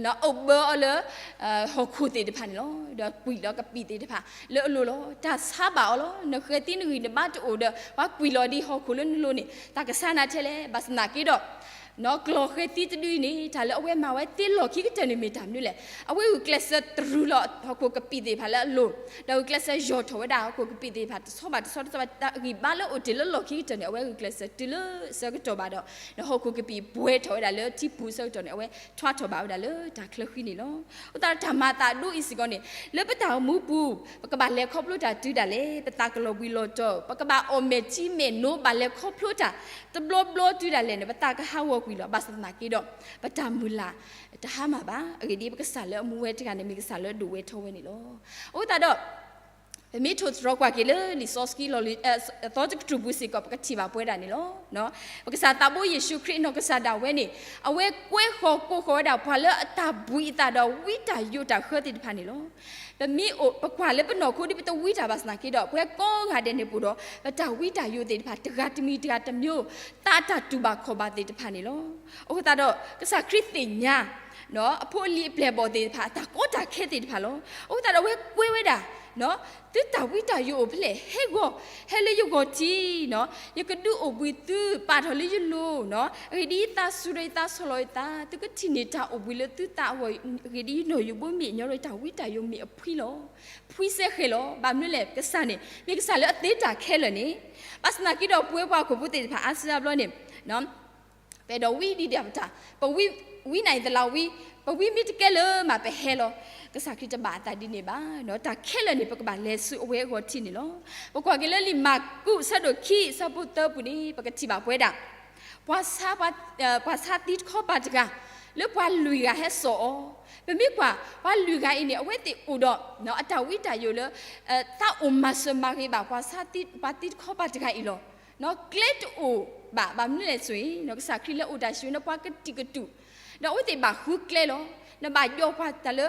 အိၣ်ဘၢအီၤလၢ ဟီၣ်ခိၣ်သ့ၣ်တဖၣ်န့ၣ်လီၤ. ဒီးကွံာ်လီၤကပံာ်သ့ၣ်တဖၣ်လၢအလိၤလီၤ. တၢ်ဆါဘၣ်အီၤလီၤ. နဃဲၤသံနဂံၢ်နဘါတအိၣ်ဒီး ပှၤကွံာ်လီၤဒ်ဟီၣ်ခိၣ်လၢနလိၤန့ၣ် တၢ်ကဆါနၤထဲလဲၣ်. ဘၣ်ဆၣ်သနာ်က့ဒီး ကျီၢ်ဃဲၤသံတဒုအံၤန့ၣ် တၢ်လၢအဝဲမၤဝဲသ့လီၢ်ခံကတၢၢ်န့ၣ်မ့ၢ်တၢ်မနုၤလဲၣ်. အဝဲဂုာ်ကျဲးစၢးတရူးလီၤဟီၣ်ခိၣ်ကပံာ်သ့ၣ်တဖၣ်လၢအလိၤ, ဒီးဂုာ်ကျဲးစၢးယီၢ်ထီၣ်ဝဲဒၣ်ဟီၣ်ခိၣ်ကပံာ်သ့ၣ်တဖၣ် တဆီဘၣ်တဆီ တဆီဘၣ် တၢ်ဂံၢ်ဘါလၢအိၣ်တ့ၢ်လၢလီၢ်ခံကတၢၢ်န့ၣ် အဝဲဂုာ်ကျဲးစၢးတုၤလၢအဆၢကတီၢ်ဘၣ်ဒီး ဒီးဟီၣ်ခိၣ်ကပံာ်ပှဲၤထီၣ်ဝဲဒၣ်လၢထံပူၤအဆၢကတီၢ်န့ၣ် အဝဲထွါထီၣ်ဘၣ်ဝဲဒၣ်လၢတၢ်ချၢဃံန့ၣ်လီၤ. အဃိသတးဒီးတၢ်မၤအသးဒိအံၤစ့ၢ်ကီးန့ၣ် လၢပတၢ်အိၣ်မူပူၤ ပကဘၣ်လဲၤခီဖျိတၢ်တုၤဒၣ်လဲာ်, ပသးကလီၤဘှံးလီၤတီၤ, ပကဘၣ်အီၣ်မဲာ်ထံမဲာ်နိ ဘၣ်လဲၤခီဖျိတၢ် တဘျီဘျီတုၤဒၣ်လဲာ်န့ၣ် ပသးကဟးဂီၤကွံာ်လီၤ. ဘၣ်ဆၣ်သနာ်က့ဒီး ပတၢ်မုၢ်လၢ်တဟါမၢ်ဘၣ်. အဂ့ၢ်ဒ်အံၤ, ပကစၢ်လၢအမူဝဲတဂၤန့ၣ် မ့ၢ်ကစၢ်လၢအဒိၣ်ဝဲထီဝဲန့ၣ်လီၤ. အဃိသတးဒီး ပမ့ၢ်ထိၣ်သတြီၤကွၢ်က့ၤလၢလံာ်စီဆှံလီၤ သီတကတြူၢ်ပူၤစ့ၢ်ကီး ပကထံၣ်ဘၣ်ပဝဲဒၣ်န့ၣ်လီၤ. ပကစၢ်သးဘိယ့ၣ်ၡူးခရံာ်အနီၢ်ကစၢ်ဒၣ်ဝဲန့ၣ် အဝဲကွဲဃီၤကိးဃီၤဝဲဒၣ်ပှၤလၢအတၢ်ဘှံးအသးဒီးဝံတၢ်ယိးတၢ်ဃၢသ့ၣ်တဖၣ်န့ၣ်လီၤ. ပမ့ၢ်အိၣ်ပကွၢ်လၢပနီၢ်ခိဒ်ပတဝံတၢ်ဘၣ်ဆၣ်သနာ်က့ဒီး ပှၤကိးဂၤဒဲးန့ၣ်ပအိၣ်ဒီး ပတၢ်ဝံတၢ်ယိးသ့ၣ်တဖၣ် တဂၤတမံၤတဂၤတမံၤ သးအတၢ်တူၢ်ဘၣ်ခီၣ်ဘၣ်သ့ၣ်တဖၣ်န့ၣ်လီၤ. အဃိသတးဒီး ကစၢ်ခရံာ်သ့ၣ်ညါ အဖိအလံၤအပျဲၢ်အဘီၣ်သ့ၣ်တဖၣ် အတၢ်ကီတၢ်ခဲသ့ၣ်တဖၣ်လီၤ. အဃိသတးဒီးအဝဲကွဲးဝဲဒၣ် သုတၢ်ဝံတၢ်ယိးအိၣ်ဖဲလဲၣ်, ဟဲဂီၤ, ဟဲလၢယဂီၢ်ထံး, ယကဒုးအိၣ်ဘှံးသု ပာ်ထီၣ်လၢယလိၤ, အဂ့ၢ်ဒ်အံၤ ယသးစူၤဒီးယသးဆီၣ်လီၤယသး သုကထံၣ်န့ၢ်တၢ်အိၣ်ဘှံးလၢသုသးအဂီၢ်, အဂ့ၢ်ဒ်အံၤ နီၢ်ယိၤဘိမ့ၢ်ညီဒီး ယတၢ်ဝံတၢ်ယိးမ့ၢ်အဖှံလီၤ. ဖှံစဲဃဲၤလီၤ. ဘၣ်မနုၤလဲၣ်, ကစၢ်န့ၣ် မ့ၢ်ကစၢ်လၢအသ့တၢ်ခဲလၢာ်န့ၣ်, ဘၣ်ဆၣ်သနာ်က့ဒီး ပဝဲပှၤဟီၣ်ခိၣ်ဖိသ့ၣ်တဖၣ် အါစုအါဘျီန့ၣ် ပအဲၣ်ဒိးဝံဒံးဒံးပတၢ်, ပဝံ, ဝံနၤအံၤသလးဝံ, ပဝံမ့ၢ်တကဲလၢၤမး ပဟဲလီၤ. ကစၢ်ခရံာ်တဘၣ်အသးဒ်န့ၣ်ဘၣ်. တၢ်ခဲလၢာ်န့ၣ် ပကဘၣ်လဲၤဆူအဝဲအဂီၢ်ထံးန့ၣ်လီၤ. ပကွၢ်က့ၤလၢလံာ်မၢ်ကူး အဆၢဒိၣ်ခံ အဆၢဖိသၢပူၤန့ၣ် ပကထံၣ်ဘၣ်ပဝဲဒၣ် ပှၤဆါ, ပှၤဆါသံတခီပၤတဂၤ လၢပှၤလွံၢ်ဂၤဟဲစိာ်အီၤ. ပမ့ၢ်ကွၢ် ပှၤလွံၢ်ဂၤအံၤန့ၣ် အဝဲသ့ၣ်အိၣ်ဒီး အတၢ်ဝံတၢ်ယိးလၢ သးအိၣ်မၤစၢၤမၤဂ့ၤဘၣ် ပှၤသံတခီပၤတဂၤအံၤလီၤ. ကျဲတအိၣ်ဘၣ်, ဘၣ်မနုၤလဲၣ်ဆိအံၤ ကစၢ်ခရံာ်လၢအိၣ်တၢ်ဆိၣ်ဂ့ၤန့ၣ် ပှၤကတံာ်ကတူာ်, ဒီးအဝဲသ့ၣ်ဘၣ်ဃုကျဲလီၤ. နဘၣ်ယီၤပှၤတၢ်လၢ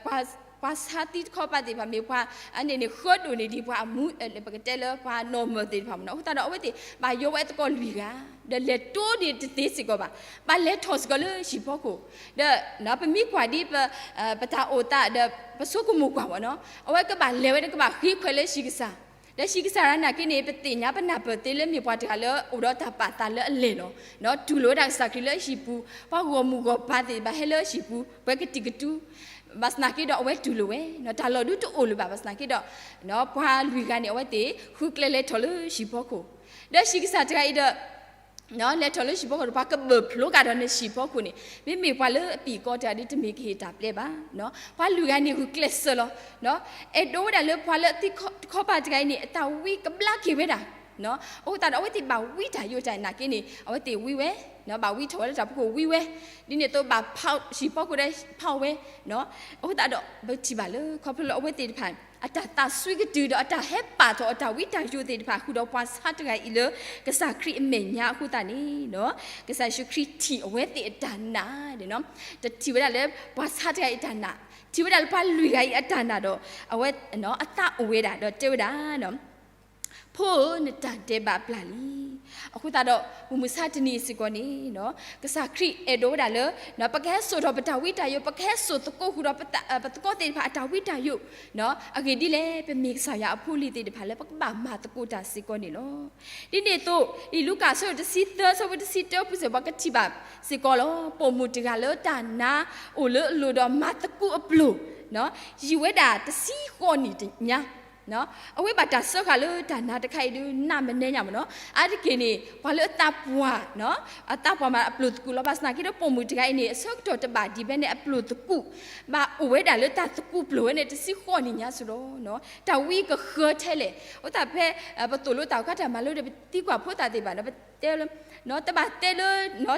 ပှၤဆါသံတခီပၤသ့ၣ်တဖၣ် မ့ၢ်ပှၤ အန့ၣ်န့ၣ် ဃၢဒိၣ်န့ၢ်ဒံးပှၤအမူ, ပကတဲလၢပှၤနီၢ်မၢၢ်သ့ၣ်တဖၣ်မ့ၢ်နီၤ. အဃိသတးဒီး အဝဲသ့ၣ်ဘၣ်ယီၤဝဲသကိးလွံၢ်ဂၤ, ဒီးလဲၤတိဒံးတသ့စ့ၢ်ကီးဘၣ်, ဘၣ်လဲၤထီၣ်စ့ၢ်ကီးလၢဟံၣ်ဖီခိၣ်, ဒီးပမ့ၢ်ကွၢ်ဒ်ပ, ပတၢ်အိၣ်သးဒီး ပဆိကမိၣ်ကွၢ်မ့ၢ်နီၤ, အဝဲကဘၣ်လဲၤဝဲဒီးကဘၣ်ဃ့ခွဲးလၢဟံၣ်ကစၢ်, ဒီးဟံၣ်ကစၢ်တဂၤနာ်က့န့ၣ် ပသ့ၣ်ညါပနၢ်ပၢၢ်သ့လၢမ့ၢ်ပှၤတဂၤလၢအိၣ်ဒီးတၢ်ပာ်သးလၢအလဲၢ်လီၤ. တူၢ်လိာ်ဝဲဒၣ်ကစၢ်ခရံာ်လၢဟံၣ်ပူၤ, ပှၤဂီၢ်မုၢ်ဂီၢ်ပၤသ့ၣ်တဖၣ်ဟဲလၢဟံၣ်ပူၤ ပှၤကတံာ်ကတူာ်, ဘၣ်ဆၣ်သနာ်က့ဒီးအဝဲတူၢ်လိာ်ဝဲ, တၢ်လီၢ်ဒုးတအိၣ်လၢၤဘၣ်. ဘၣ်ဆၣ်သနာ်က့ဒီး ပှၤလွံၢ်ဂၤန့ၣ် အဝဲသ့ၣ်ဃုကျဲလဲၤထီၣ်လၢဟံၣ်ဖီခိၣ်, ဒီးဟံၣ်ကစၢ်တဂၤအံၤဒီး လဲၤထီၣ်လၢဟံၣ်ဖီခိၣ်ဒီး ပှၤကဘၢၣ်ဖျိကဒီးနဟံၣ်ဖီခိၣ်န့ၣ် မ့မ့ၢ်ပှၤလၢအပံာ်ကီတဂၤဒ်တမ့ၢ်ကဟ့ၣ်တၢ်ပျဲဘၣ်. ပှၤလွံၢ်ဂၤန့ၣ်ဂုာ်ကျဲးစၢးလီၤ. အဲၣ်ဒိးဝဲဒၣ်လၢပှၤလၢအသံတခီပၤတဂၤအံၤန့ၣ် အတၢ်ဝံကဘျါက့ၤဝဲဒၣ်. အဃိသတးဒီး အဝဲသ့ၣ်ဘၣ်ဝံတၢ်ယိးတၢ်နာ်က့န့ၣ် အဝဲသ့ၣ်ဝံဝဲ, ဘၣ်ဝံထီၣ်ဝဲလၢတၢ်ဖီခိၣ်ဝံဝဲ, ဒ်န့ၣ်အသိးဘၣ်ဖီၣ်ဟံၣ်ဖီခိၣ်ဒီးဖီၣ်ဝဲ. အဃိသတးဒီး ပထံၣ်ဘၣ်လၢ ခီဖျိလၢအဝဲသ့ၣ်တဖၣ် အတၢ်သးစွံကတုာ်ဒီးအတၢ်ဟဲပာ်ထီၣ်အတၢ်ဝံတၢ်ယိးသ့ၣ်တဖၣ် ဃုာ်ဒီးပှၤဆါတဂၤအံၤလၢ ကစၢ်ခရံာ်အမဲာ်ညါအဃိသတးန့ၣ် ကစၢ်ယ့ၣ်ၡူးခရံာ်ထံၣ်အဝဲသ့ၣ်အတၢ်နာ်န့ၣ်, တထံၣ်ဝဲဒၣ်လၢပှၤဆါတဂၤအံၤအတၢ်နာ် ထံၣ်ဝဲဒၣ်လၢပှၤလွံၢ်ဂၤအံၤအတၢ်နာ်ဒီး အဝဲအသးအိၣ်ဝဲဒၣ် ဒီးတဲဝဲဒၣ် ဖိဧၢ, နတၢ်ဒဲးဘးပျၢ်လံ. အဃိသတးဒီး မုၢ်မဆါတနံၤစ့ၢ်ကီးန့ၣ် ကစၢ်ခရံာ်အဲၣ်ဒိးဝဲဒၣ်လၢ ပကဟဲစိာ်ထီၣ်ပတၢ်ဝံတၢ်ယိး, ပကဟဲစိာ်သကိးဃုာ်ဒီး ပသကိးသ့ၣ်တဖၣ်အတၢ်ဝံတၢ်ယိး, အဂ့ၢ်ဒ်လဲၣ်, ပမ့ၢ်ကစၢ်ယွၤအဖိအလံၤသ့ၣ်တဖၣ်လၢ ပကဘၣ်မၤသကိးတၢ်စ့ၢ်ကီးန့ၣ်လီၤ. ဒ်န့ၣ်အသိး လံာ်လူၤကၣ်အဆၢဒိၣ်တဆံသၢ အဆၢဖိတဆံတၢ ပူၤစ့ၢ် ပှၤကထံၣ်ဘၣ်စ့ၢ်ကီးလီၤ. ပိာ်မုၣ်တဂၤလၢတၢ်နါအိၣ်လၢအလိၤဒီးမၤသကူအပျိၤ ယံာ်ဝဲဒၣ်တဆံဃိးနံၣ်ညါ, အဝဲဘၣ်တၢ်စၢဃာ်လၢတၢ်နါတခါအံၤဒုး နးမနဲညါမ့ၢ်နီၤ. အါတက့ၢ်န့ၣ် ပှၤလၢအသးပှၢ်, အသးပှၢ်မးအပျိၤသကူးလီၤ. ဘၣ်ဆၣ်သနာ်က့ဒီး ပိာ်မုၣ်တဂၤအံၤန့ၣ် အဆၢကတီၢ်တဘၣ်ဒံးဘၣ်န့ၣ် အပျိၤသကူး ဘၣ်အိၣ်ဝဲဒၣ်လၢတၢ်သကူးပျိၤဝဲန့ၣ် တဆံဃိးနံၣ်ညါစ့ၢ်ကီး, တၢ်ဝံကဃၢထဲလဲၣ်. အဃိသတးဖဲ ပသိၣ်လိတၢ်အီၣ်ကါတၢ်မၤလိဒီး ပသံကွၢ်ဖိသၣ်သ့ၣ်တဖၣ်ဒီး ပတဲလၢ တဘၣ်တဲလၢ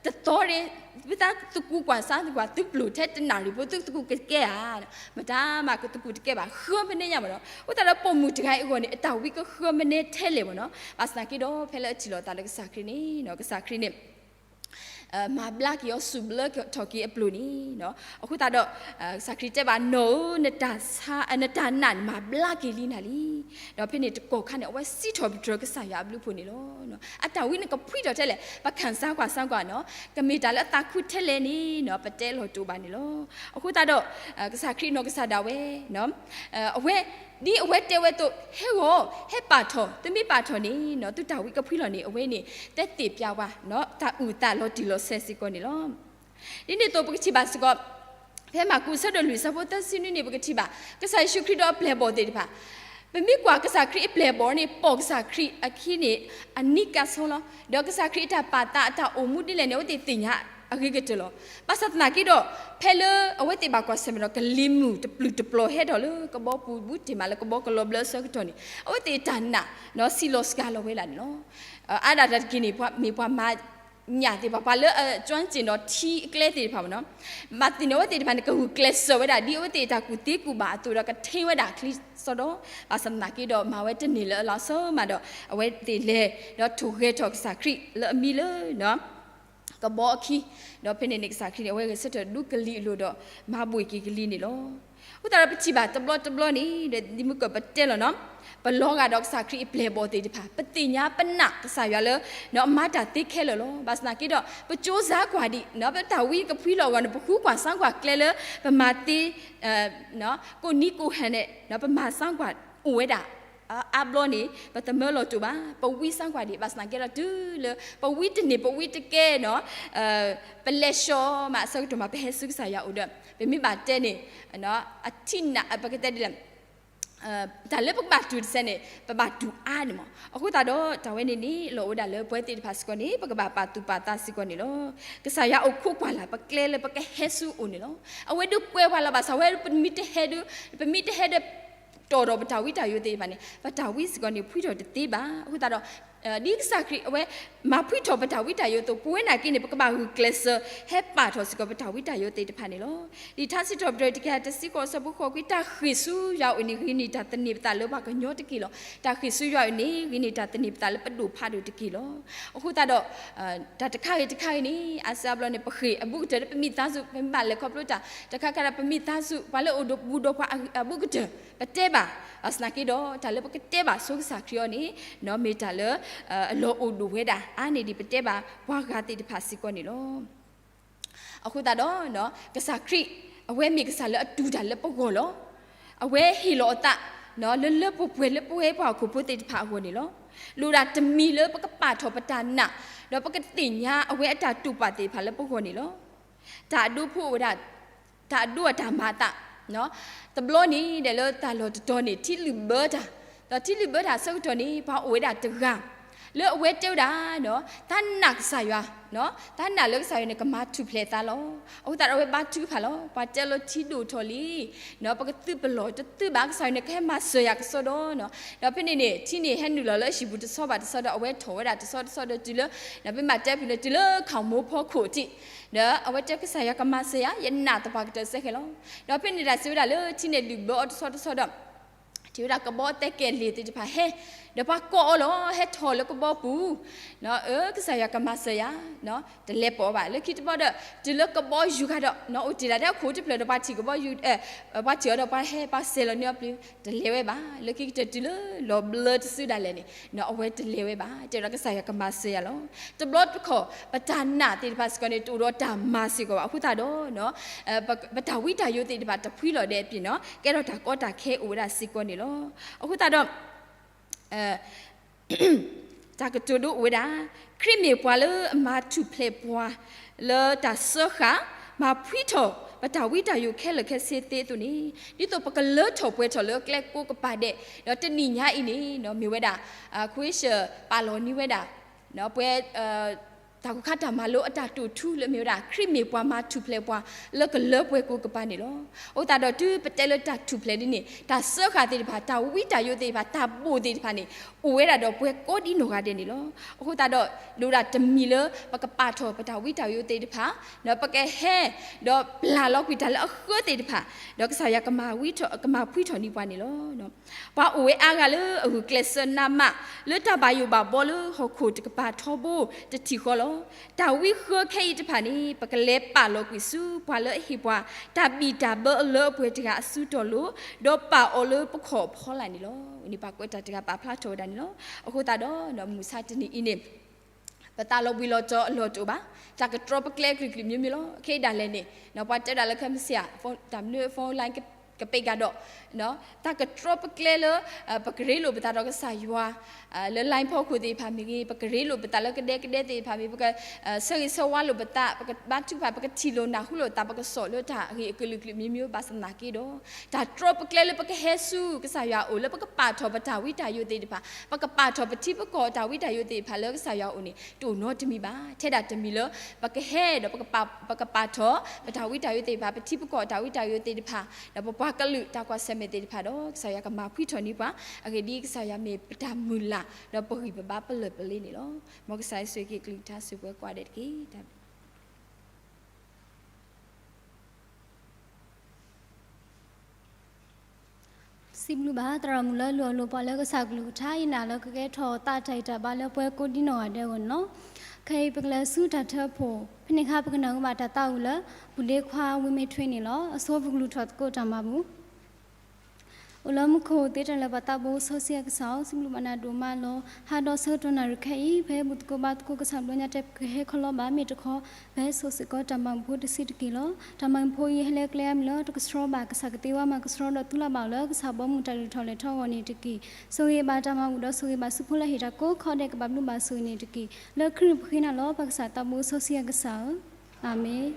တသီဒီး သုသးသကူးကွၢ်စါကွၢ် သုပျိၤထဲတနၣ်ရံၣ်ဖိ သုသကူးကကဲဧါ. မတၤမးကသကူးတကဲဘၣ်, ဃၢမနဲညါမ့ၢ်နီၤ. အဃိသတးဒီး ပိာ်မုၣ်တဂၤအံၤအဂီၢ်န့ၣ် အတၢ်ဝံကဃၢမနဲထဲလဲၣ်မ့ၢ်နီၤ. ဘၣ်ဆၣ်သနာ်က့ဒီး ဖဲလၢအထံၣ်လိာ်သးဒီးကစၢ်ခရံာ်န့ၣ် ကစၢ်ခရံာ်န့ၣ် မၤဘျါက့ၤအီၤ စူၢ်ဘျၢထီၣ်က့ၤအပျိၤန့ၣ်. အဃိသတးဒီး ကစၢ်ခရံာ်တဲဘၣ် နီၢ်ဧၢ, နတၢ်နးန့ၣ် မၤဘျါက့ၤလံနၤလံ. ဒီးဖဲန့ၣ်တကီၢ်ခါန့ၣ် အဝဲစံးထီၣ်ပတြၢၤကစၢ်ယွၤအဘျုးအဖှိၣ်န့ၣ်လီၤ. အတၢ်ဝံန့ၣ်ကဖှံထီၣ်ထဲလဲၣ်, ပကစၢ်ကွၢ်စါကွၢ်နီၤ, ကမ့ၢ်တၢ်လၢအသးခုထဲလဲၣ်န့ၣ် ပတဲလီၤတအိၣ်ဘၣ်န့ၣ်လီၤ. အဃိသတးဒီး ကစၢ်ခရံာ်နီၢ်ကစၢ်ဒၣ်ဝဲ အဝဲ ဒ်အဝဲတဲဝဲအသိး ဟဲဂီၤ, ဟဲပာ်ထီၣ်, သုမ့ၢ်ပာ်ထီၣ်န့ၣ် သုတၢ်ဝံကဖှံလီၤန့ၣ် အဝဲန့ၣ် တဲသ့ၣ်ပျါဝဲ တၢ်အုၣ်သးလီၤတံၢ်လီၤဆဲးစ့ၢ်ကီးန့ၣ်လီၤ. ဒ်န့ၣ်အသိးပကထံၣ်ဘၣ်စ့ၢ်ကီး ဖဲမၢ်ကူးအဆၢဒိၣ်လွံၢ်အဆၢဖိသၢဆံနွံန့ၣ် ပကထံၣ်ဘၣ် ကစၢ်ယ့ၣ်ၡူးခရံာ်ဒီးအပျဲၢ်အဘီၣ်သ့ၣ်တဖၣ်, ပမ့ၢ်ကွၢ်ကစၢ်ခရံာ်အပျဲၢ်အဘီၣ်န့ၣ် ပိာ်ကစၢ်ခရံာ်အခံန့ၣ် အနံၤကၢ်ဆီလီၤ. ဒီးကစၢ်ခရံာ်အတၢ်ပာ်သးအတၢ်အိၣ်မူဒ်လဲၣ်န့ၣ် အဝဲသ့ၣ်သ့ၣ်ညါအဂ့ၤကတၢၢ်လီၤ. ဘၣ်ဆၣ်သနာ်က့ဒီး ဖဲလၢအဝဲသ့ၣ်ဘၣ်ကွၢ်ဆၢၣ်မဲာ်ဒီး ကလံၤမုၢ်တပျုာ်တပျီၤဟဲထီၣ်လၢကဘီပူၤဘူးတ့ၢ်မးလၢကဘီကလီၤဘျၢအဆၢကတီၢ်န့ၣ် အဝဲသ့ၣ်တၢ်နာ် စံးလီၤစှၤလီၤဝဲဒၣ်န့ၣ်လီၤ. အါဒၣ်တၢ်တက့ၢ်န့ၣ် ပှၤမ့ၢ်ပှၤမၤညၣ်သ့ၣ်တဖၣ် ပှၤလၢအကၠွၣ်စ့ၣ်ဒီးထံအကျဲသ့ၣ်တဖၣ်မ့ၢ်နီၤ, ဘၣ်သ့ၣ်န့ၣ် အဝဲသ့ၣ်တဖၣ်န့ၣ် ကဂုာ်ကျဲးစၢးဝဲဒၣ် ဒ်အဝဲသ့ၣ်တၢ်ကူၣ်သ့ကူၣ်ဘၣ်အသိးဒီး ကထ့ဝဲဒၣ်ချံစီဒီ, ဘၣ်ဆၣ်သနာ်က့ဒီး မၤဝဲတန့ၢ်လၢအလီၤဆီမးဒီး အဝဲသ့ၣ်လဲၤဒီးထိၣ်ဂဲၤထီၣ်ကစၢ်ခရံာ်လၢအမံၤလၢ ကဘီအခံ, ဒီးဖဲန့ၣ်န့ၣ် ကစၢ်ခရံာ်န့ၣ် အဝဲဂဲၤဆၢထၢၣ်ဒူကလံၤအလိၤဒီး မၤဘှံးက့ၤကလံၤန့ၣ်လီၤ. အဃိသတးဒီးပထံၣ်ဘၣ်တဘျီတဘျီန့ၣ် ဒ်မုၢ်ကၢၢ်ပတဲလီၤနီၤ, ပလီၤဂာ်ဒီးကစၢ်ခရံာ်အပျဲၢ်အဘီၣ်သ့ၣ်တဖၣ် ပသ့ၣ်ညါပနာ်ကစၢ်ယွၤလၢ အမၤတၢ်သ့ခဲလၢာ်လီၤ. ဘၣ်ဆၣ်သနာ်က့ဒီး ပကၠိစါကွၢ်ဒံး ပတၢ်ဝံကဖှံလီၤအဂီၢ်န့ၣ် ပဃုကွၢ်စါကွၢ်ကျဲလၢ ပမၤသ့ ကိးနံၤကိးဟဲန့ၣ် ပမၤစါကွၢ်အိၣ်ဝဲဒၣ် အါဘျီန့ၣ် ပတမၢလီၤတိာ်ဘၣ်, ပဝံစါကွၢ်ဒံး ဘၣ်ဆၣ်သနာ်က့ဒီးတုၤလၢ ပဝံတန့ၢ်ပဝံတကဲနီၤ, ပလဲၤဆှီမးအဆၢကတီၢ်မး ပဟဲဆူကစၢ်ယွၤအိၣ်ဒီး ပမ့ၢ်ဘၣ်တဲန့ၣ် အထံၣ်နး ပကတဲဒ်လဲၣ် တၢ်လၢပကဘၣ်တူၢ်တစဲးန့ၣ် ပဘၣ်တူၢ်အါန့ၣ်မး. အဃိသတးဒီး တၢ်ဝဲန့ၣ်န့ၣ် လီၤအိၣ်ဝဲဒၣ်လၢပဝဲသ့ၣ်တဖၣ်စ့ၢ်ကီးန့ၣ် ပကဘၣ်ပာ်သူၣ်ပာ်သးစ့ၢ်ကီးန့ၣ်လီၤ. ကစၢ်ယွၤအိၣ်ခိးကွၢ်လၢ် ပကျဲလၢပကဟဲဆူအအိၣ်န့ၣ်လီၤ. အဝဲဒုးကွဲးပှၤလီၤ ဘၣ်ဆၣ်ဝဲပမ့ၢ်တဟဲဒုး ပမ့ၢ်တဟဲဒီး တီၢ်ဒီးပတၢ်ဝံတၢ်ယိးသ့ၣ်တဖၣ်န့ၣ် ပတၢ်ဝံစ့ၢ်ကီးန့ၣ် ဖှံထီၣ်တသ့ဘၣ်. အဃိသတးဒီး ဒ်ကစၢ်ခရံာ်အဝဲ မၤဖှံထီၣ်ပတၢ်ဝံတၢ်ယိးအသိး ပဝဲနာ်က့န့ၣ် ပကဘၣ်ဂုာ်ကျဲးစၢး ဟဲပာ်ထီၣ်စ့ၢ်ကီးပတၢ်ဝံတၢ်ယိးသ့ၣ်တဖၣ်န့ၣ်လီၤ. လံာ်ထါစံးထီၣ်ပတြၢၤတကယၤတဆံဃိး အဆၢဖိဃိးခွံ တၢ်ဃ့ၢ်ဆူယွၤအအိၣ်န့ၣ် ဂ့ၤန့ၢ်တၢ်သန့ၤပသးလၢပှၤကညီတက့ၢ်လီၤ. တၢ်ဃ့ၢ်ဆူယွၤအအိၣ်န့ၣ် ဂ့ၤန့ၢ်တၢ်သန့ၤပသးလၢပဒိၣ်ဖးဒိၣ်တက့ၢ်လီၤ. အဃိသတးဒီး တၢ်တခါဂ့ၤတခါဂ့ၤန့ၣ် အါစုအါဘျီန့ၣ် ပဃ့ၢ်အဘူးကတၢၢ်လၢပမံသးစူၤ ပမ့ၢ်ဘၣ်လဲၤခီဖျိတၢ် တခါခါဒီးပမံသးစူၤ ပှၤလၢအိၣ်ဘူးဒီးပှၤအဘူးကတၢၢ် ပတဲဘၣ်. ဘၣ်ဆၣ်သနာ်က့ဒီး တၢ်လၢပကတဲဘၣ်ဆိကစၢ်ခရံာ်အီၤန့ၣ် မ့ၢ်တၢ်လၢ အလီၢ်အိၣ်ဒိၣ်ဝဲဒၣ် အါန့ၢ်ဒံးပတဲဘၣ်ပှၤဂၤသ့ၣ်တဖၣ်စ့ၢ်ကီးန့ၣ်လီၤ. အဃိသတးဒီး ကစၢ်ခရံာ် အဝဲမ့ၢ်ကစၢ်လၢအတူၢ်တၢ်လၢပဂီၢ်လီၤ. အဝဲဟ့ၣ်လီၤအသး လၢလၢပှဲၤပှဲၤလၢပဝဲပှၤဟီၣ်ခိၣ်ဖိသ့ၣ်တဖၣ်အဂီၢ်န့ၣ်လီၤ. လိၣ်ဒၣ်တမံၤလၢပကပာ်ထီၣ်ပတၢ်နာ် ဒီးပကသ့ၣ်ညါအဝဲအတၢ်တိာ်ပာ်သ့ၣ်တဖၣ်လၢပဂီၢ်န့ၣ်လီၤ. တၢ်အဒိဖိအိၣ်ဝဲဒၣ် တၢ်အဒိအတၢ်မၤအသး တဘျီန့ၣ်ဒီးလၢတၢ်လီၢ်တတီၤန့ၣ် ထံလုၣ်ဘၢတၢ်, ဒီးထံလုၣ်ဘၢတၢ်အဆၢကတီၢ်န့ၣ် ပှၤအိၣ်ဝဲဒၣ်တဂၤ လၢအဝဲတဲဝဲဒၣ် တၢ်နာ်ကစၢ်ယွၤ, တၢ်နာ်လၢကစၢ်ယွၤန့ၣ် ကမၤထူၣ်ဖျဲးအသးလီၤ. အဃိသတးဒီးအဝဲဘါထုကဖၣ်လီၤ. ပှၤတဲလီၤထံဒိၣ်ထီၣ်လံ ပကသုးပလီၢ်တသုးဘၣ် ကစၢ်ယွၤန့ၣ် ကဟဲမၤစၢၤယၤကစီဒီ, ဒီးဖဲန့ၣ်န့ၣ် ထံန့ၣ်ဟဲနုာ်လီၤလၢအဟံၣ်ပူၤတဆီဘၣ်တဆီဒီး အဝဲထီၣ်ဝဲဒၣ်တဆီတဆီဒီးတုၤလၢ ဒီးပမ့ၢ်တဲဖုၣ်လၢတုၤလၢခီၣ်မိၢ်ဖီခိၣ်ထံး, ဒီးအဝဲတဲကစၢ်ယွၤကမၤစၢၤယၤ ယနာ်သပှၢ်ကတၢၢ်စဲဃဲၤလီၤ. ဒီးဖဲန့ၣ်တၢ်စံးဝဲဒၣ်လၢထံန့ၣ်လုၣ်ဘၢအီၤတဆီတဆီဒီး ထံၣ်ဝဲဒၣ်ကဘီသဲကဲၤလ့ၤသ့ၣ်တဖၣ်ဟဲ, ဒီးပှၤကိးအီၤလီၤ, ဟဲထီၣ်လၢကဘီပူၤ, အၢ ကစၢ်ယွၤကမၤစၢၤယၤ, တလဲၤပိာ်အီၤဘၣ်. လၢခံတဘျီဒီး တုၤလၢကဘီယူၤဃာ်ဒီး အိၣ်တ့ၢ်ဒၣ်ထဲအခိၣ်တဖျၢၣ်ဒီး ပှၤထံၣ်ကဘီယူၤ, ပှၤထံၣ်အီၤဒီးပှၤဟဲပှၤစဲၤလီၤန့ၢ်အီၤပျ့ၤ, တလဲၤဝဲဘၣ်. လၢခံကတၢၢ်တုၤလၢလီၤဘျၢတစုဒၣ်လဲာ်န့ၣ် အဝဲတလဲၤဝဲဘၣ်. တဲဒီးကစၢ်ယွၤကမၤစၢၤယၤလီၤ. တဘျီတခီၣ် ပတၢ်နာ်သ့ၣ်တဖၣ်စ့ၢ်ကီးန့ၣ် တအိၣ်ဒီးတၢ်မၤစ့ၢ်ကီးဘၣ်. အဃိသတးဒီး ပတၢ်ဝံတၢ်ယိးသ့ၣ်တဖၣ်တဖှံလီၤဒဲးအပျ့ၤနီၤ ကဲထီၣ်တၢ်ကီတၢ်ခဲအိၣ်ဝဲဒၣ်စ့ၢ်ကီးန့ၣ်လီၤ. အဃိသတးဒီး တၢ်ကတိၤဒိအိၣ်ဝဲဒၣ်, ခရံာ်မ့ၢ်ပှၤလၢအမၤထူၣ်ဖျဲးပှၤ လၢတၢ်စၢဃာ်, မၤဖှံထီၣ်ပတၢ်ဝံတၢ်ယိးခဲလၢာ်ခဲဆ့သ့အသိးန့ၣ်, ဒ်သိးပကလၢထီၣ်ပှဲၤထီၣ်လၢကျဲကိးကပၤဒဲး, ဒီးတနံၤညါအံၤန့ၣ် မ့ၢ်ဝဲဒၣ် ခဝ့ၡၢၣ်ပာ်လီၤန့ၢ်ဝဲဒၣ် ပှဲၤ တၢ်ကူၣ်ခါတၢ်မၤလိအတၢ်တိာ်ထူလၢမ့ၢ်ဝဲဒၣ် ခရံာ်မ့ၢ်ပှၤမၤထူၣ်ဖျဲးပှၤ လၢကလၢပှဲၤကိးကပၤန့ၣ်လီၤ. အဃိသတးဒီးတုၤပတဲလၢတၢ်ထူၣ်ဖျဲးဒ်န့ၣ် တၢ်စၢဃာ်သ့ၣ်တဖၣ် တၢ်ဝံတၢ်ယိးသ့ၣ်တဖၣ် တၢ်ဘိၣ်သ့ၣ်တဖၣ်န့ၣ် အိၣ်ဝဲဒၣ်ဒီးပှဲၤကိးဒ်နီၢ်ဂၤဒဲးန့ၣ်လီၤ. အဃိသတးဒီး ဒိၣ်ဒၣ်တမံၤလၢပကပာ်ထီၣ်ပတၢ်ဝံတၢ်ယိးသ့ၣ်တဖၣ်, ဒီးပကဟဲ ဒီးပျၢ်လီၤကွံာ်တၢ်လၢအဃၢသ့ၣ်တဖၣ်, ဒီးကစၢ်ယွၤကမၤဖှံထီၣ် ကမၤဖှံထီၣ်န့ၢ်ပှၤန့ၣ်လီၤ. ပှၤအိၣ်ဝဲအါဂၤလၢအဂုာ်ကျဲးစၢးနးမး လၢတၢ်ဘၣ်ယိၣ်ဘၣ်ဘီလၢဟီၣ်ခိၣ်တကပၤထီဘိတထံၣ်ဃီလီၤ. တၢ်ဝံဃၢခဲအံၤတဖၣ်န့ၣ် ပကလဲၤပာ်လီၤကွံာ်ဆူပှၤလၢအဟ့ၣ်ပှၤ တၢ်ဘံၣ်တၢ်ဘၢအလၢအပှဲၤတဂၤအစုတီၤလိၤ, ဒီးပာ်အီၤလၢပခီၣ်အဖီလာ်န့ၣ်လီၤ. န့ၣ်ပှၤကွဲးတၢ်တဂၤပာ်ဖျါထီၣ်ဝဲဒၣ်န့ၣ်လီၤ. အဃိသတးဒီး မုၢ်ဆါတနံၤအံၤန့ၣ် ပသးလီၤဘှံးလီၤတီၤအလီၢ်တအိၣ်ဘၣ်. တၢ်ကတြီပကျဲကလုာ်ကလုာ်မျိုးမျိုးလီၤ. ခဲအံၤဒၣ်လဲာ်န့ၣ် ပှၤတဲဒၣ်လၢခဲမုၢ်ဆ့ၣ်ဧါ, တၢ်မနုၤ phone line ကပ့းကဒီး, တၢ်ကတြီပကျဲလၢ ပကရ့လိာ်ပသးဒီးကစၢ်ယွၤ လၢ line ဖီခိၣ်သ့ၣ်တဖၣ်မ့ၢ်ဂ့ၤ, ပကရ့လိာ်ပသးလၢကဒဲကဒဲသ့ၣ်တဖၣ်မ့ၢ်, ပကဆၢဂ့ၤဆၢဝါလိာ်ပသး, ပကဘါထုကဖၣ်, ပကထံၣ်လိာ်နၢ်ဟူလိာ်သး, ပကစိာ်လၢတၢ်ဂ့ၢ်အကလုာ်ကလုာ်မျိုးမျိုး ဘၣ်ဆၣ်သနာ်က့ဒီး တၢ်တြီပကျဲလၢပကဟဲဆူကစၢ်ယွၤအအိၣ် လၢပကပာ်ထီၣ်ပတၢ်ဝံတၢ်ယိးသ့ၣ်တဖၣ်, ပကပာ်ထီၣ်ပထံပကီၢ်တၢ်ဝံတၢ်ယိးသ့ၣ်တဖၣ်လၢကစၢ်ယွၤအအိၣ်န့ၣ် တအိၣ်နီတမံၤဘၣ်. ထဲဒၣ်တမံၤလၢ ပကဟဲဒီး ပကပာ်ထီၣ် ပတၢ်ဝံတၢ်ယိးသ့ၣ်တဖၣ်, ပထံပကီၢ်တၢ်ဝံတၢ်ယိးသ့ၣ်တဖၣ်, ဒီးပပှၤကလုာ်တၢ်ကွၢ်ဆၢၣ်မဲာ်သ့ၣ်တဖၣ်ဒီး ကစၢ်ယွၤကမၤဖှံထီၣ်န့ၢ်ပှၤ, အဂ့ၢ်ဒ်အံၤ ကစၢ်ယွၤမ့ၢ်ပတၢ်မုၢ်လၢ် ဒီးပဂံၢ်ပဘါပလၢၢ်ပလ့န့ၣ်လီၤ. မ်ကစၢ်ယွၤဆိၣ်ဂ့ၤက့ၤအကလုၢ်ကထါ ဆိၣ်ဂ့ၤပှၤကိးဂၤဒဲးတက့ၢ်. တၢ်ဘျုး စံးဘျုးဘၣ်သရၣ်မုၣ်လၢအလိၣ်အလိၣ်ပှၤလၢကစၢ်ကလုၢ်ကထါအံၤ နာ်လၢကကဲထီၣ်သးတၢ်ဂံၢ်တၢ်ဘါလၢပှဲၤကိးဒ်နီၢ်ဂၤဒဲးအဂီၢ်န့ၣ်လီၤ. ခဲအံၤပကလဲၤဆူတၢ်ထၢဖှိၣ်, ဖဲန့ၣ်အခါပကနၢ်ဟူဘၣ်တၢ်သးဝံၣ်လၢ ပူၤဒ့ခွါဝ့ၢ်မ့ၢ်ထွ့န့ၣ်လီၤ. အဆိပကလူၤထီၣ်သကိးတၢ်မၤဘူၣ်. အိၣ်လၢမူခိၣ်သ့တၢ်လၢပှၤသးဘိစီဆှံအကစၢ်ဧၢ, စံးဘျုးဘၣ်နၤဒိၣ်မးလီၤ. ဟါဒီးဆၢကတီၢ်နၣ်ရံၣ်ခဲအံၤ ပဟဲဘူၣ်သကိးဘါသကိးကစၢ်ဘျီညါတဲ ပကဟဲခီလီၤဘၣ်မ့ၢ်တခီ, ပဟဲဆိၣ်စ့ၢ်ကီးတၢ်မၤဘူၣ်ဖိတဆံးတက့ၢ်လီၤ. တၢ်မၤဘူၣ်ဖိအံၤဟဲလၢကျဲအါမံၤလၢတကဆှီဘၣ်ကစၢ်ကသ့ဝါမၤကဆှီဒီးသူလၢ်ဘၣ်အီၤလၢ ကစၢ်ဘီမုၢ်တၢ်ဒုးထီၣ်လဲၤထီအဂီၢ်န့ၣ်တက့ၢ်. ဆိၣ်ဂ့ၤဘၣ်တၢ်မၤဘူၣ်ဒီးဆိၣ်ဂ့ၤဘၣ်ဆူဖိလၢဟ့ၣ်တၢ်ကိးခီဒဲးကဘၣ်ဘျုးဘၣ်ဆိၣ်ဂ့ၤန့ၣ်တက့ၢ်. လၢခရံာ်ပဃ့နၤလီၤ ပကစၢ်သးဘိစီဆှံအကစၢ်ဧၢ, အၤမ့ၣ်.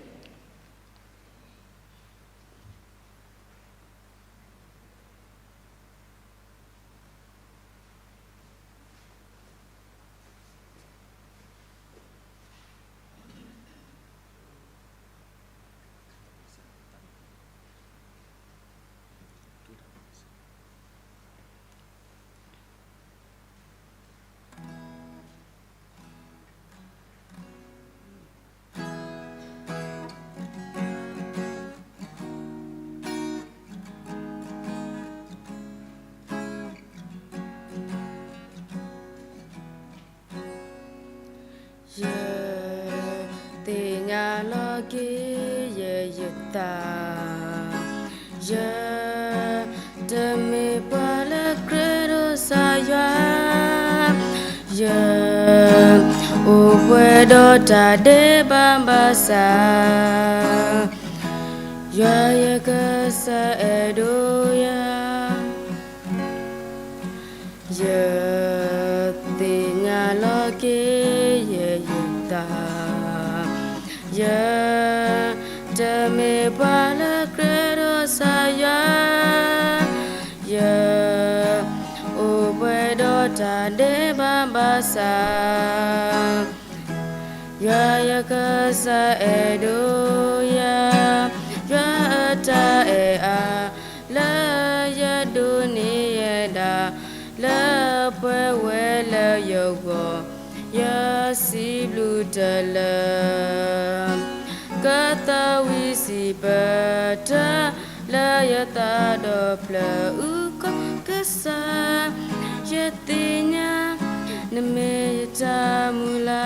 ယသ့ၣ်ညါလီၤက့ၤယဲယသး, ယတမ့ၢ်ပှၤလၢကြၢးဒီးကစၢ်ယွၤ, ယအိၣ်ပှဲၤဒီးတၢ်ဒဲးဘးဘၣ်ဆၣ်, ယွၤယကစၢ်အဲၣ်ဒိးယၤ. ယသ့ၣ်ညါလီၤက့ၤယဲယသး, ယတမ့ၢ်ပှၤလၢကြၢးဒီးကစၢ်ယွၤ, ယအိၣ်ပှဲၤဒီးတၢ်ဒဲးဘးဘၣ်ဆၣ်, ယွၤယကစၢ်အဲၣ်ဒိးယၤ, ယွၤအတၢ်အဲၣ်အါ လၢယဒိးန့ၢ်ယဲဒၣ်, လၢပှဲၤဝဲလၢယဂီၢ်, ယစံးဘျုးတၢ်လၢ ကသးဝံၣ်စံးပတြၢၤ လၢယသးဒီဖျၢၣ်အုၣ်ကီၤ, က ယသ့ၣ်ညါ နမ့ၢ်ယတၢ်မုၢ်လၢ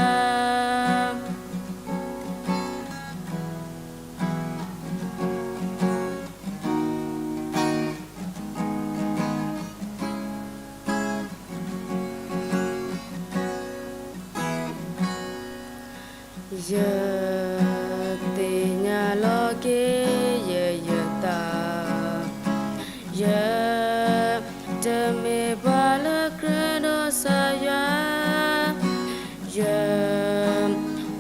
်. ယသ့ၣ်ညါလီၤက့ၤယဲယသး, ယတမ့ၢ်ပှၤလၢကြၢးဒီးကစၢ်ယွၤ, ယ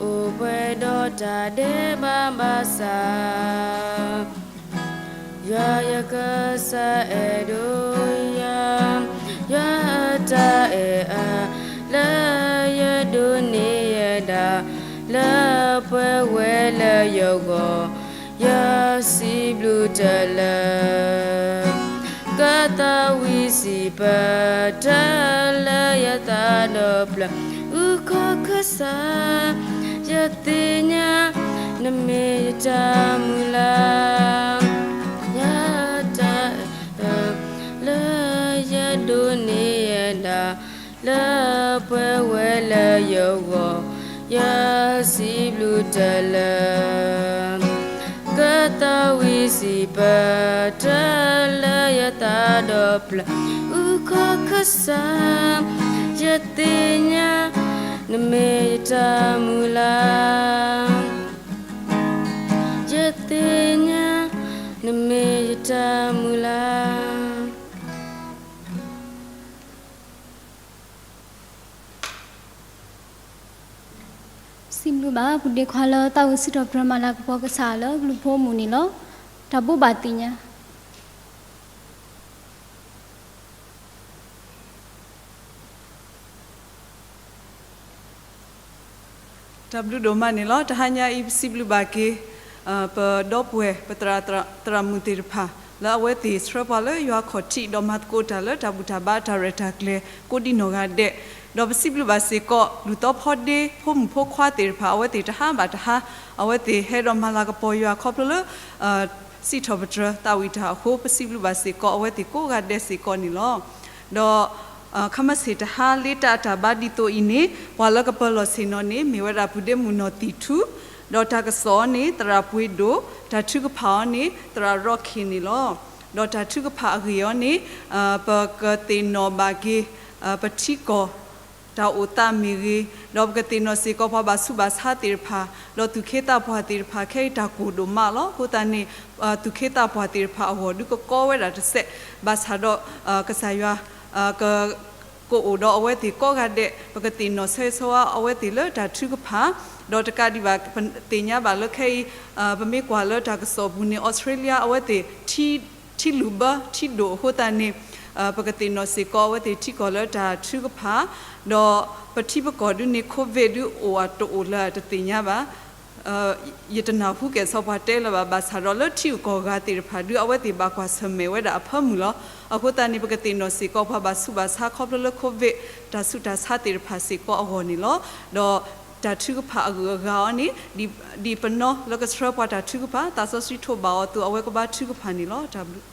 အိၣ်ပှဲၤဒီးတၢ်ဒဲးဘးဘၣ်ဆၣ် ယွၤယကစၢ်အဲၣ်ဒိးယၤ, ယွၤအတၢ်အဲၣ်အါ လၢယဒိးန့ၢ်ယဲဒၣ်, လၢပှဲၤဝဲလၢယဂီၢ်, ယစံးဘျုးတၢ်လၢ ကသးဝံၣ်စံးပတြၢၤလၢယသးဒီဖျၢၣ်, အုၣ်ကီၤကစၢ်, ယသ့ၣ်ညါ နမ့ၢ်ယတၢ်မုၢ်လၢ်, ယတၢ်အဲၣ် လၢယဒိးန့ၢ်ယဲဒၣ်, လၢပှဲၤဝဲလၢယဂီၢ်, ယစံးဘျုးတၢ်လၢ ကသးဝံၣ်စံးပတြၢၤလၢယသးဒီဖျၢၣ်, အုၣ်ကီၤကစၢ်, ယသ့ၣ်ညါ နမ့ၢ်ယတၢ်မုၢ်လၢ်, ယသ့ၣ်ညါ နမ့ၢ်ယတၢ်မုၢ်လၢ်. စံးဘျုးဘၣ် ပူၤဒ့ခွါလၢသးဝံၣ်စံးထီၣ်ပတြၢၤမၤလၤကပီၤကစၢ်လၢကလူၤဖိမုၣ်န့ၣ်လီၤ. တၢ်ဘိးဘၣ်သ့ၣ်ညါ တၢ်ဘျုးဒိၣ်မးန့ၣ်လီၤ. တဟါညါအံၤ ပစံးဘျုးဘၣ်က့ၤ ပဒီပုၢ်ဝဲၢ် ပသရၣ်သရၣ်မုၣ်သ့ၣ်တဖၣ် လၢအဝဲသ့ၣ်ဆှၢပှၤလၢယွၤခီၣ်ထံး ဒီးမၤသကိးတၢ်လၢတၢ်ဘူၣ်တၢ်ဘါတၢ်ရဲၣ်တၢ်ကျဲၤ ကိးဒံနီၢ်ဂၤဒဲး, ဒီးပစံးဘျုးဘၣ်စ့ၢ်ကီး လူၤသီဖီဒ့ ဖိမုၣ်ဖိခွါသ့ၣ်တဖၣ် အဝဲသ့ၣ်တဟါဘၣ်တဟါ အဝဲသ့ၣ်ဟဲဒီးမၤလၤကပီၤယွၤခီဖျိလၢ စံးထီၣ်ပတြၢၤသးဝံၣ်တၢ်အဃိ ပစံးဘျုးဘၣ်စ့ၢ်ကီး အဝဲသ့ၣ်ကိးဂၤဒဲးစ့ၢ်ကီးန့ၣ်လီၤ. ဒီး ခါမ့ၢ်ဆ့ၣ်တဟါ လ့တၢ်အတၢ်ဘါဒ်သိးအံၤန့ၣ် ပှၤလၢကပၢၤလီၢ်ဆ့ၣ်နီၤန့ၣ် မ့ၢ်ဝဲဒၣ်ပုၢ်ဒ့မုၣ်နီၢ်သံၣ်ထူ, ဒီးတၢ်ကစီၣ်န့ၣ် သရၣ်ပှ့ၤဒိၣ်, တၢ်ထုကဖၣ်အီၤန့ၣ် သရၣ်ရီခ့ၣ်န့ၣ်လီၤ. ဒီးတၢ်ထုကဖၣ်အဂ့ၢ်အီၤန့ၣ် ပကသ့ၣ်နီၣ်ဘၣ်က့ၤ ပထံကီၢ် တၢ်အိၣ်သးမ့ၢ်ဂ့ၤ, ဒီးပကသ့ၣ်နီၣ်စ့ၢ်ကီးပှၤဘၣ်ဆူးဘၣ်ဆါသ့ၣ်တဖၣ်, ဒီးသူၣ်က့သးပှၢ်သ့ၣ်တဖၣ် ခဲအံၤတၢ်ကိၢ်ဒိၣ်မးလီၤ. အဃိသတးန့ၣ် သူၣ်က့သးပှၢ်သ့ၣ်တဖၣ်အဂီၢ် ဒုးကကီဝဲဒၣ်တစဲး, ဘၣ်ဆၣ်ဒီး ကစၢ်ယွၤ က ကအိၣ်ဒီးအဝဲသ့ၣ်ကိးဂၤဒဲး, ပကသ့ၣ်နီၣ်ဆၢဂ့ၤဆၢဝါအဝဲသ့ၣ်လၢတၢ်ထုကဖၣ်, ဒီးတကးဒံးဘၣ် ပသ့ၣ်ညါဘၣ်လၢခဲအံၤ ပမ့ၢ်ကွၢ်လၢတၢ်ကစီၣ်ပူၤန့ၣ် အီစထြ့လယါ အဝဲသ့ၣ် ထံလုၢ်ဘၢ ထံဒိၣ်အဃိသတးန့ၣ် ပကသ့ၣ်နီၣ်စ့ၢ်ကီးအဝဲသ့ၣ်ထံကီၢ်လၢတၢ်ထုကဖၣ်, ဒီးပထံပကီၢ်ဒုးန့ၣ် COVID ဒုးအိၣ်အတအိၣ်လၢအတသ့ၣ်ညါဘၣ်. ယတနၢ်ဟူကဲၣ်ဆိးပှၤတဲလၢၤဘၣ်, ဘၣ်ဆၣ်ဒီးလၢထံဂုၤကီၢ်ဂၤသ့ၣ်တဖၣ်ဒုး အဝဲသ့ၣ်ဘၣ်ကွၢ်ဆၢၣ်မဲာ်ဝဲဒၣ်အဖၢမုၢ်လီၤ. အဃိသတးန့ၣ် ပကသ့ၣ်နီၣ်စ့ၢ်ကီးပှၤဘၣ်ဆူးဘၣ်ဆါခီဖျိလၢ COVID တၢ်ဆူးတၢ်ဆါသ့ၣ်တဖၣ်စ့ၢ်ကီးအဂီၢ်န့ၣ်လီၤ. ဒီးတၢ်ထုကဖၣ်အဂုၤအဂၤအီၤန့ၣ် ဒ်ပနီၢ်လၢကဆှၢပှၤတၢ်ထုကဖၣ် သးစီဆှံထိးဘၣ်အီၤအသိး အဝဲကဘၣ်ထုကဖၣ်န့ၣ်လီၤ. တၢ်ဘျုး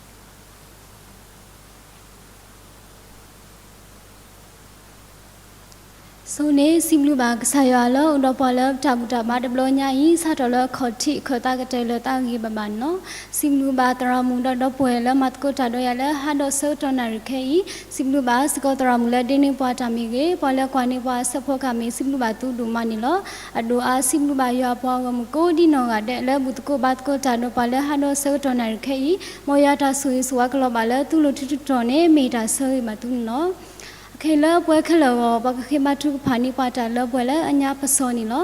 ဆိန့ၣ် စံးဘျုးဘၣ်ကစၢ်ယွၤလၢအိၣ်ဒီးပှၤလၢတၢ်ဘူၣ်တၢ်ဘါတဘျီညါအံၤ စးထီၣ်လၢခီၣ်ထံးခၢၣ်သးကတၢၢ်လၢသးဂ့ၤဘၣ်ဘၣ်န့ၣ်လီၤ. စံးဘျုးဘၣ်သရၣ်မုၣ်ဒီးဒီပုၢ်ဝဲၢ်လၢမၤသကိးတၢ်ဒီးယၤလၢဟးဒီးဆၢကတီၢ်နၣ်ရံၣ်ခဲအံၤ, စံးဘျုးဘၣ်စ့ၢ်ကီးသရၣ်မုၣ်လၢဒ့န့ၢ်ပှၤတၢ်မ့ၢ်ဂ့ၤ, ပှၤလၢကွၢ်န့ၢ်ပှၤအဆၢဖိကမ့ၢ် စံးဘျုးဘၣ်သုဒိၣ်မးန့ၣ်လီၤ. အဒိၣ်အါစံးဘျုးဘၣ်ယွၤအပှၤဂီၢ်မုၢ်ကိးဒံနီၢ်ဂၤဒဲး လၢဘူၣ်သကိးဘါသကိးတၢ်ဒီးပှၤလၢဟးဒီးဆၢကတီၢ်နၣ်ရံၣ်ခဲအံၤ, မ်ယွၤတၢ်ဆိၣ်ဂ့ၤဆိၣ်ဝါကလီၤဘၣ်လၢသုလိၤထူးတတီၤန့ၣ် မ့ၢ်တၢ်ဆၢဂ့ၤဘၣ်သုန့ၣ်လီၤ. အခဲအံၤလၢပဝဲခဲလၢာ်အဂီၢ် ပကဃ့ဘါထုကဖၣ်န့ၢ်ပှၤတၢ်လၢပှဲၤလၢအညါပစီန့ၣ်လီၤ.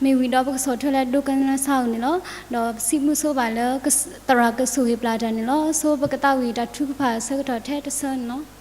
မ့ၢ်ဝံၤဒီးပကဆီၣ်ထွဲလၢဒိကနၣ်စၢ်အအိၣ်န့ၣ်လီၤ. ဒီးပစံးဘျုးဆိဘၣ်လၢ သရၣ်ကဆိၣ်ဂ့ၤပျၢ်တၢ်န့ၣ်လီၤ. ဆိပကသးဝံၣ်တၢ်ထုကဖၣ်ဆၢကတီၢ်ထဲတဆၢန့ၣ်လီၤ.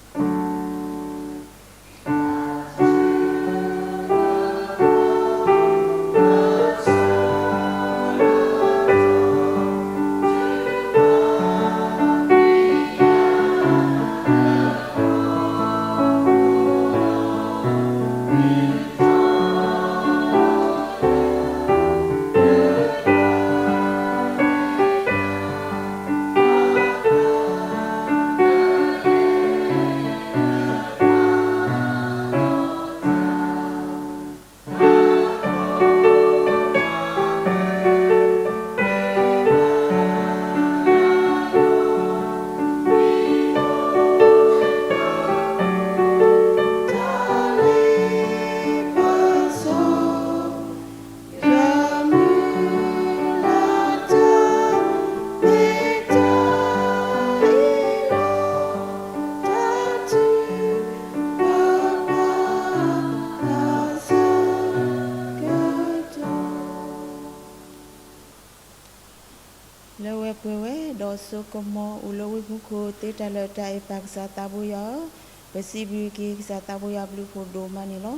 စိကမီၤအိၣ်လၢဝ့ၢ်မူခိၣ်သ့တၢ်လၢတၢ်အဲၣ်ပၢ်ကစၢ်သးဘိယွၤဧၢ, ပစံးဘျုးက့ၤကစၢ်သးဘိယွၤဘျုးဖှိၣ်ဒိၣ်မးန့ၣ်လီၤ.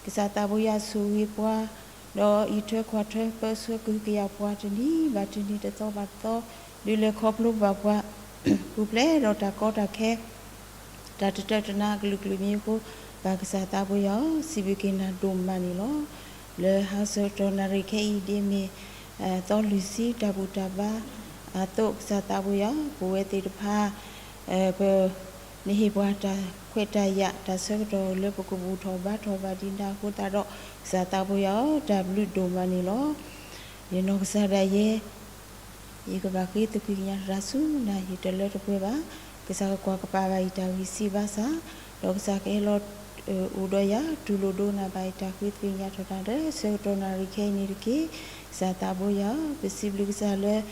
ကစၢ်သးဘိယွၤဆိၣ်ဂ့ၤပှၤ, ဒီးအံးထွဲကွၢ်ထွဲပၢဆှၢကဟုကယာ်ပှၤတနံၤဘၣ်တနံၤတသီဘၣ်တသီ, ဒုးလဲၤခီဖျိဘၣ်ပှၤ ပူၤဖျဲးဒီးတၢ်ကီတၢ်ခဲ တၢ်တတၢတနါကလုာ်ကလုာ်မံၤအဃိ, ပၢ်ကစၢ်သးဘိယွၤဧၢ, စံးဘျုးက့ၤနၤဒိၣ်မးန့ၣ်လီၤ. လၢဟါဆၢကတီၢ်နၣ်ရံၣ်ခဲအံၤဒ်အမ့ၢ် သီလွံၢ်ဆံတၢ်ဘူၣ်တၢ်ဘါအသိး ကစၢ်သးဘိယွၤဧၢ, ပဝဲသ့ၣ်တဖၣ် ပ နဟ့ၣ်ပှၤတၢ်ခွဲးတၢ်ယာ်တၢ်ဆၢကတီၢ်လၢပကဘူၣ်ထီၣ်ဘါထီၣ်ဘၣ်ဒံးနၤအဃိသတးဒီး, ကစၢ်သးဘိယွၤဧၢ, တၢ်ဘျုးဒိၣ်မးန့ၣ်လီၤ. ယနီၢ်ကစၢ်ဒၣ်ယဲ ယကဘၣ်ဃ့သကွံာ်ကညးတၢ်ဆူနၤ ယတလၢတပှဲၤဘၣ်. ကစၢ်ကကွၢ်ကပာ်ဘၣ်ယတၢ်ဂံၢ်စၢ်ဘါစၢ်, ဒီးကစၢ်ကအဲၣ်လီၤအိၣ်ဒီးယၤ တူၢ်လိာ်ဒိကနၣ်ဘၣ်ယတၢ်ဃ့သကွံာ်ကညးထီၣ်တၢ်လၢဆၢကတီၢ်နၣ်ရံၣ်ခဲအံၤန့ၣ်တက့ၢ်. ကစၢ်သးဘိယွၤဧၢ, ပစံးဘျုးကစၢ်လၢ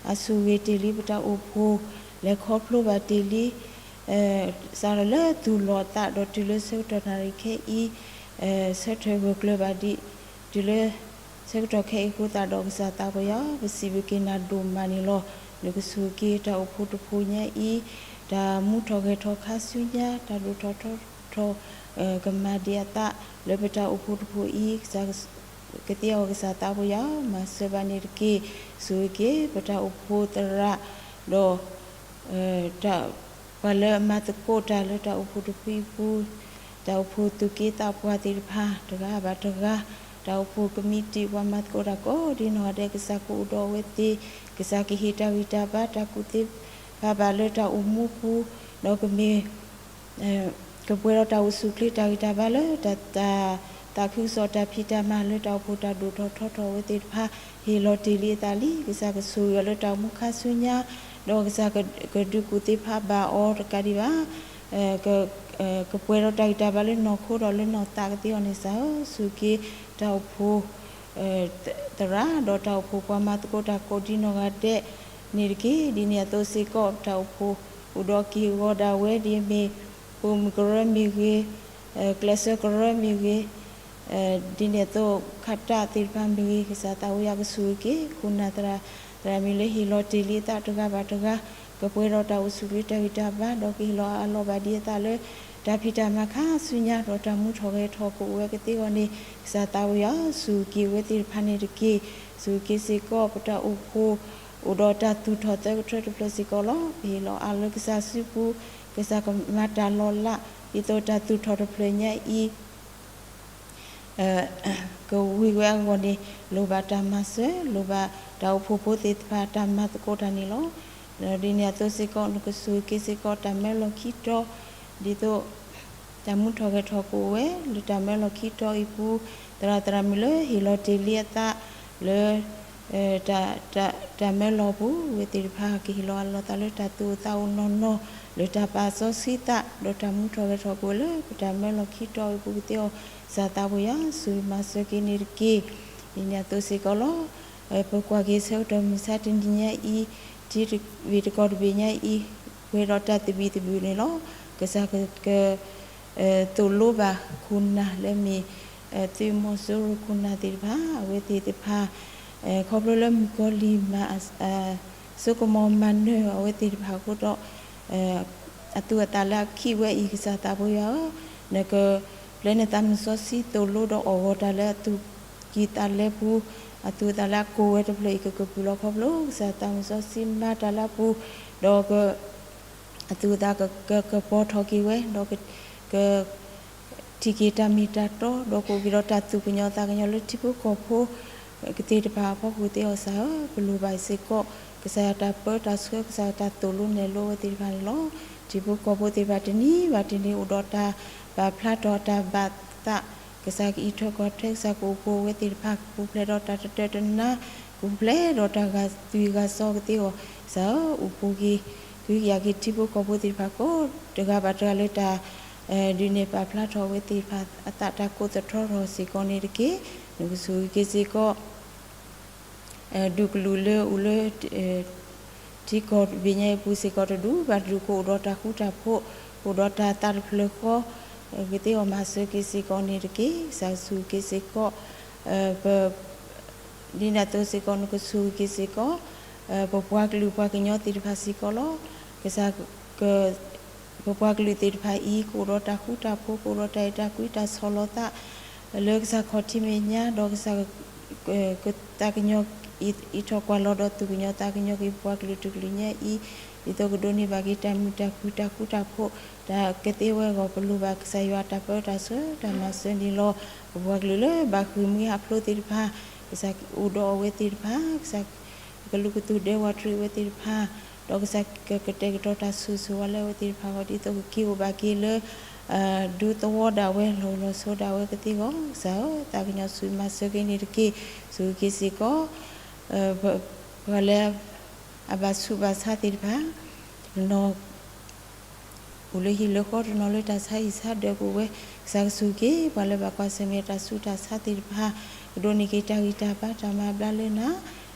အဆိၣ်ဂ့ၤတ့ၢ်လံပတၢ်အိၣ်ဖှိၣ် လဲၤခီဖျိဘၣ်တ့ၢ်လံ စးထီၣ်လၢသူၣ်လီၤသးဒီးတုၤလၢဆၢကတီၢ်နၣ်ရံၣ်ခဲအံၤ ဆၢထၢၣ်ဂၢၢ်ကျၢၤဘၣ်ဒံး တုၤလၢ ဆၢကတီၢ်ခဲအံၤအဃိသတးဒီး ကစၢ်သးဘိယွၤဧၢ, ပစံးဘျုးက့ၤနၤဒိၣ်မးန့ၣ်လီၤ. နကဆိၣ်ဂ့ၤက့ၤတၢ်အိၣ်ဖှိၣ်တဖှိၣ်ညါအံၤ, တၢ်မူထီၣ်ဂဲၤထီၣ်ခါဆူညါ, တၢ်ဒိၣ်ထီၣ်ထီထီၣ် ကမၤဒံးအသးလၢပတၢ်အိၣ်ဖှိၣ်တဖှိၣ်အံၤ, ကသ့အီၤကစၢ်သးဘိယွၤဧၢ, မၤစၢၤဘၣ်န့ၣ်တက့ၢ်. ဆိၣ်ဂ့ၤက့ၤပတၢ်အိၣ်ဖှိၣ်သရၣ် ဒီး တၢ် ပှၤလၢအမၤသကိးတၢ်လၢတၢ်အိၣ်ဖှိၣ်တဖုအံၤပူၤ, တၢ်အိၣ်ဖှိၣ်သူၣ်က့သးပှၢ်သ့ၣ်တဖၣ် တဂၤဘၣ်တဂၤ, တၢ်အိၣ်ဖှိၣ်ကမံးတံာ် ပှၤမၤသကိးတၢ်ကိးဒ်နီၢ်ဂၤဒဲး ကစၢ်ကအိၣ်ဒီးအဝဲသ့ၣ်, ကစၢ်ကဟ့ၣ်တၢ်ဂံၢ်တၢ်ဘါ တၢ်ကူၣ်သ့ဖးဘၣ်လၢတၢ်အိၣ်မူပူၤ, ဒီးကမ့ၢ် ကပှဲၤဒီးတၢ်အိၣ်ဆူၣ်ချ့တၢ်ဂံၢ်တၢ်ဘါလၢတၢ် တၢ်သးခုကစီၣ်တၢ်ဖံးတၢ်မၤလၢတၢ်အိၣ်ဖှိၣ်တၢ်ဒိၣ်ထီၣ်ထီထီၣ်အဝဲသ့ၣ်တဖၣ် ဟ့ၣ်လီၤတ့ၢ်လံအသးလံ. ကစၢ်ကဆိၣ်ဂ့ၤအီၤလၢတၢ်အိၣ်မူခါဆူညါ, ဒီးကစၢ်ကဒုးကူၣ်သ့ဖးဘၣ်အီၤတကးဒံးဘၣ် ကပှဲၤဒီးတၢ်ဂံၢ်တၢ်ဘါလၢနီၢ်ခိဒီးလၢနီၢ်သးကသ့အီၤန့ၣ် ကစၢ်ဧၢ, ဆိၣ်ဂ့ၤက့ၤတၢ်အိၣ်ဖှိၣ် သရၣ် ဒီးတၢ်အိၣ်ဖှိၣ်ပှၤမၤသကိးတၢ်ကိးဒ်နီၢ်ဂၤဒဲးန့ၣ်တက့ၢ်. ဒ်န့ၣ်အသိးစ့ၢ်ကီး တၢ်အိၣ်ဖှိၣ်အိၣ်ဒီးက့ၢ်ဂီၤဒၣ်ဝဲဒ်အမ့ၢ် ပိာ်မုၣ်ကရၢမ့ၢ်ဂ့ၤ, ကျဲးစၢးကရၢမ့ၢ်ဂ့ၤ, ဒ်န့ၣ်အသိးခးတၢ်သ့ၣ်တဖၣ်မ့ၢ်ဂ့ၤ, ကစၢ်သးဘိယွၤကဆိၣ်ဂ့ၤက့ၤ ခိၣ်နၢ်သရၣ် သရၣ်မုၣ်လၢဟ့ၣ်လီၤတ့ၢ်လံအသးတဂၤဘၣ်တဂၤ, ကပှဲၤဒီးတၢ်အိၣ်ဆူၣ်ချ့တၢ်ဂံၢ်တၢ်ဘါ ဒီးကဟ့ၣ်လီၤအးလီၤဘၣ်ဒံးအသးလၢ တၢ်ဖံးတၢ်မၤခါဆူညါ ဒီးတၢ်မူထီၣ်ဂဲၤထီၣ်ကအိၣ်ဝဲကသ့အဂီၢ်န့ၣ် ကစၢ်သးဘိယွၤဧၢ, ဆိၣ်ဂ့ၤက့ၤအဝဲသ့ၣ်တဖၣ်န့ၣ်တက့ၢ်. ဆိၣ်ဂ့ၤက့ၤစ့ၢ်ကီး ပတၢ်အိၣ်ဖှိၣ် အိၣ်ဒီးတၢ်သူၣ်ထီၣ်သၢကထၢတဖျၢၣ်စ့ၢ်ကီးလီၤ. ပဟ့ၣ်လီၤအးလၢကစၢ်စုပူၤ, ကစၢ်ကမၤတၢ်လီၤလး ဒ်သိးတၢ်သူၣ်ထီၣ်တဖျၢၣ်ညါအံၤ ကဝံၤဝဲအဂီၢ်န့ၣ် လိၣ်ဘၣ်တၢ်မၤစၢၤ, လိၣ်ဘၣ်တၢ်အိၣ်ဖှိၣ်ဖိသ့ၣ်တဖၣ်တၢ်မၤသကိးတၢ်န့ၣ်လီၤ. ဒ်န့ၣ်အသိးစ့ၢ်ကီး နကဆိၣ်ဂ့ၤက့ၤစ့ၢ်ကီးတၢ်မၢလီၤခံတီၤ, ဒ်သိး တၢ်မူထီၣ်ဂဲၤထီၣ်ကအိၣ်ဝဲ လၢတၢ်မၢလီၤခံတီၤအံၤပူၤ, သရၣ်သရၣ်မုၣ်လၢဟ့ၣ်လီၤတ့ၢ်လံအသးလၢ တၢ် တၢ်မၢလီၤပူၤ အဝဲသ့ၣ်တဖၣ်ကဟ့ၣ်လီၤအးလီၤသးလၢတၢ်သူၣ်အိၣ်သးအိၣ်နီၢ်နီၢ် လၢတၢ်ပာ်စီဆှံသး ဒီးတၢ်မူထီၣ်ဂဲၤထီၣ်ကအိၣ်လၢပတၢ်မၢလီၤခံတီၤအံၤပူၤကသ့အီၤ, ကစၢ်သးဘိယွၤ ဆိၣ်ဂ့ၤမၤစၢၤက့ၤန့ၣ်တက့ၢ်. ဒ်န့ၣ်အသိးစ့ၢ်ကီးလီၤ. ပကွၢ်က့ၤဆၢကတီၢ်မုၢ်ဆါတနံၤညါအံၤ ထံတဘ့ၣ်တကီၢ်တဘ့ၣ်ညါအံၤ ပှဲၤဒီးတၢ်သဘံၣ်သဘုၣ်န့ၣ်လီၤ. ကစၢ်က က သိၣ်လိဘၣ်ခိၣ်နၢ်လၢမ့ၢ် သုးမီၤစိရိၤခိၣ်နၢ်သ့ၣ်တဖၣ် အဝဲသ့ၣ်တဖၣ် ခီဖျိလၢမုၣ်ကီၤလံၢ်မၤ စိကမီၤမၤနၢၤအဝဲသ့ၣ်တဖၣ်အဃိဒီး အသူၣ်အသးလၢအခံးဝဲအံၤ ကစၢ်သးဘိယွၤဧၢ, နကပျဲနသးမုၢ်စီဆှံသိၣ်လိဒီးအီၣ်ဂီၤတၢ်လၢအသူၣ်ကံၢ်သးလဲပူၤ, အသူၣ်အသးလၢအကိၢ်ဝဲတဖျၢၣ်အံၤ ကကပုာ်လီၤခီဖျိ ကစၢ်သးမုၢ်စီဆှံမၤတၢ်လၢအပူၤ, ဒီး အသူၣ်အသးကကပီၤထီၣ်က့ၤဝဲ ဒီးက က ထံၣ်က့ၤတၢ်မ့ၢ်တၢ်တီ ဒီးကအိၣ်က့ၤဒီးတၢ်သူၣ်ကညီၤသးကညီၤလၢထံဖိကီၢ်ဖိ ကသ့ၣ်တဖၣ်အဖီခိၣ်သ့အီၤ ကစၢ်ဧၢ, ပလိၣ်ဘၣ်စ့ၢ်ကီး ကစၢ်ယွၤတၢ်ပၢတၢ်ဆှၢ ကစၢ်ယွၤတၢ်သိၣ်လိနဲၣ်လိအဝဲသ့ၣ်တဖၣ်န့ၣ်လီၤ. ထံဖိကီၢ်ဖိသ့ၣ်တဖၣ်တနံၤဘၣ်တနံၤ အိၣ်ဒီးတၢ်ပာ်ဖျါထီၣ်တၢ်ဘၣ်သး ကစၢ်ကအံးထွဲကွၢ်ထွဲ ကစၢ်ကအိၣ်ဖှိၣ်အဝဲသ့ၣ်တဖၣ် ကပူၤဖျဲးဒီးတၢ်တတၢတနါ ကပူၤဖျဲးဒီးတၢ်ဂာ်သွံၣ်ဂာ်စီကသ့အီၤ ကစၢ်ဧၢ, အိၣ်ဖှိၣ်က့ၤ ကဟုကယာ်က့ၤထံဖိကီၢ်ဖိသ့ၣ်တဖၣ်ကိးတဂၤဘၣ်တဂၤလၢတၢ် ဒုးနဲၣ်ပာ်ဖျါထီၣ်အဝဲသ့ၣ်တဖၣ်အသး တၢ်ကိးသတြီထီၣ်စ့ၢ်ကီးန့ၣ်တက့ၢ်. နကဆိၣ်ဂ့ၤက့ၤစ့ၢ်ကီး ဒူၣ်ကလုာ်လၢအိၣ်လၢ ထံကီၢ်တဘ့ၣ်ညါအံၤပူၤစ့ၢ်ကီးတဒူၣ်ဘၣ်တဒူၣ် ကအိၣ်ဒီးတၢ်ဃူတၢ်ဖိး ကအိၣ်ဒီးတၢ်သးတဖျၢၣ်ဃီ ကသ့အီၤမၤစၢၤက့ၤစ့ၢ်ကီးန့ၣ်တက့ၢ်. ကစၢ်ဆိၣ်ဂ့ၤက့ၤစ့ၢ်ကီး ပ ဒ်န့ၣ်အသိးစ့ၢ်ကီး နကဆိၣ်ဂ့ၤက့ၤစ့ၢ်ကီး ပပှၤကလုာ်ပှၤကညီသ့ၣ်တဖၣ်စ့ၢ်ကီးလီၤ. ကစၢ် ပပှၤကလုာ်သ့ၣ်တဖၣ်အံၤ ကအိၣ်ဒီးတၢ်ဃူတၢ်ဖိး ကအိၣ်ဒီးတၢ်အဲၣ်တၢ်ကွံ တၢ်ဆီၣ်လီၤသး လၢကစၢ်ခီၣ်ထံးမဲာ်ညါ ဒီးကစၢ် သးကညီၤ အံးထီၣ်ကွၢ်လီၤဒီးသူၣ်ကညီၤသးကညီၤက့ၤ ပပှၤကလုာ်တကလုာ်ညါအံၤ ဒ်သိးကဒိးန့ၢ်ဘၣ်က့ၤတၢ်မုာ်တၢ်ခုၣ် တၢ်ဃူတၢ်ဖိး တၢ်ကသ့ဝဲအဂီၢ် ပလိၣ်ဘၣ်ကစၢ်ယွၤတၢ်ပၢတၢ်ဆှၢတၢ်မၤစၢၤန့ၣ်လီၤ. ပပှၤကလုာ်လၢဘၣ်ဃ့ၢ်မှံဟးဖျိးသ့ၣ်တဖၣ် ကစၢ်အိၣ်ဒီးအဝဲသ့ၣ်တဖၣ် ကစၢ် ကလူးကသူၣ်ဒဲဝးတရံးအဝဲသ့ၣ်တဖၣ် ဒီးကစၢ်ကကတဲာ်ကတီၤတၢ်ဆိၣ်ဂ့ၤဆိၣ်ဝါလၢအဝဲသ့ၣ်တဖၣ်အဂီၢ် ဒ်သိးကက့ၤအိၣ်ဘၣ်က့ၤလၢ ဒူသဝီဒၣ်ဝဲ လီၢ်အိၣ်လီၢ်ဆိးဒၣ်ဝဲကသ့အဂီၢ် ကစၢ်ဧၢ သးကညီၤဆိၣ်ဂ့ၤမၤစၢၤက့ၤန့ၣ်တက့ၢ်. ဆိၣ်ဂ့ၤက့ၤစ့ၢ်ကီး ပှၤလၢ အဘၣ်ဆူးဘၣ်ဆါသ့ၣ်တဖၣ် တနီၤ အိၣ်လၢဟံၣ်လၢဃီ တနီၤလၢတၢ်ဆါဟံၣ်ဆါဒၢးပူၤဝဲ ကစၢ်ကဆိၣ်ဂ့ၤက့ၤ ပှၤလၢဘၣ်ကွၢ်ဆၢၣ်မဲာ်တၢ်ဆူးတၢ်ဆါသ့ၣ်တဖၣ် ကဒိးန့ၢ်က့ၤတၢ်ဂံၢ်တၢ်ဘါတၢ်မၤဘျါလၢနၤ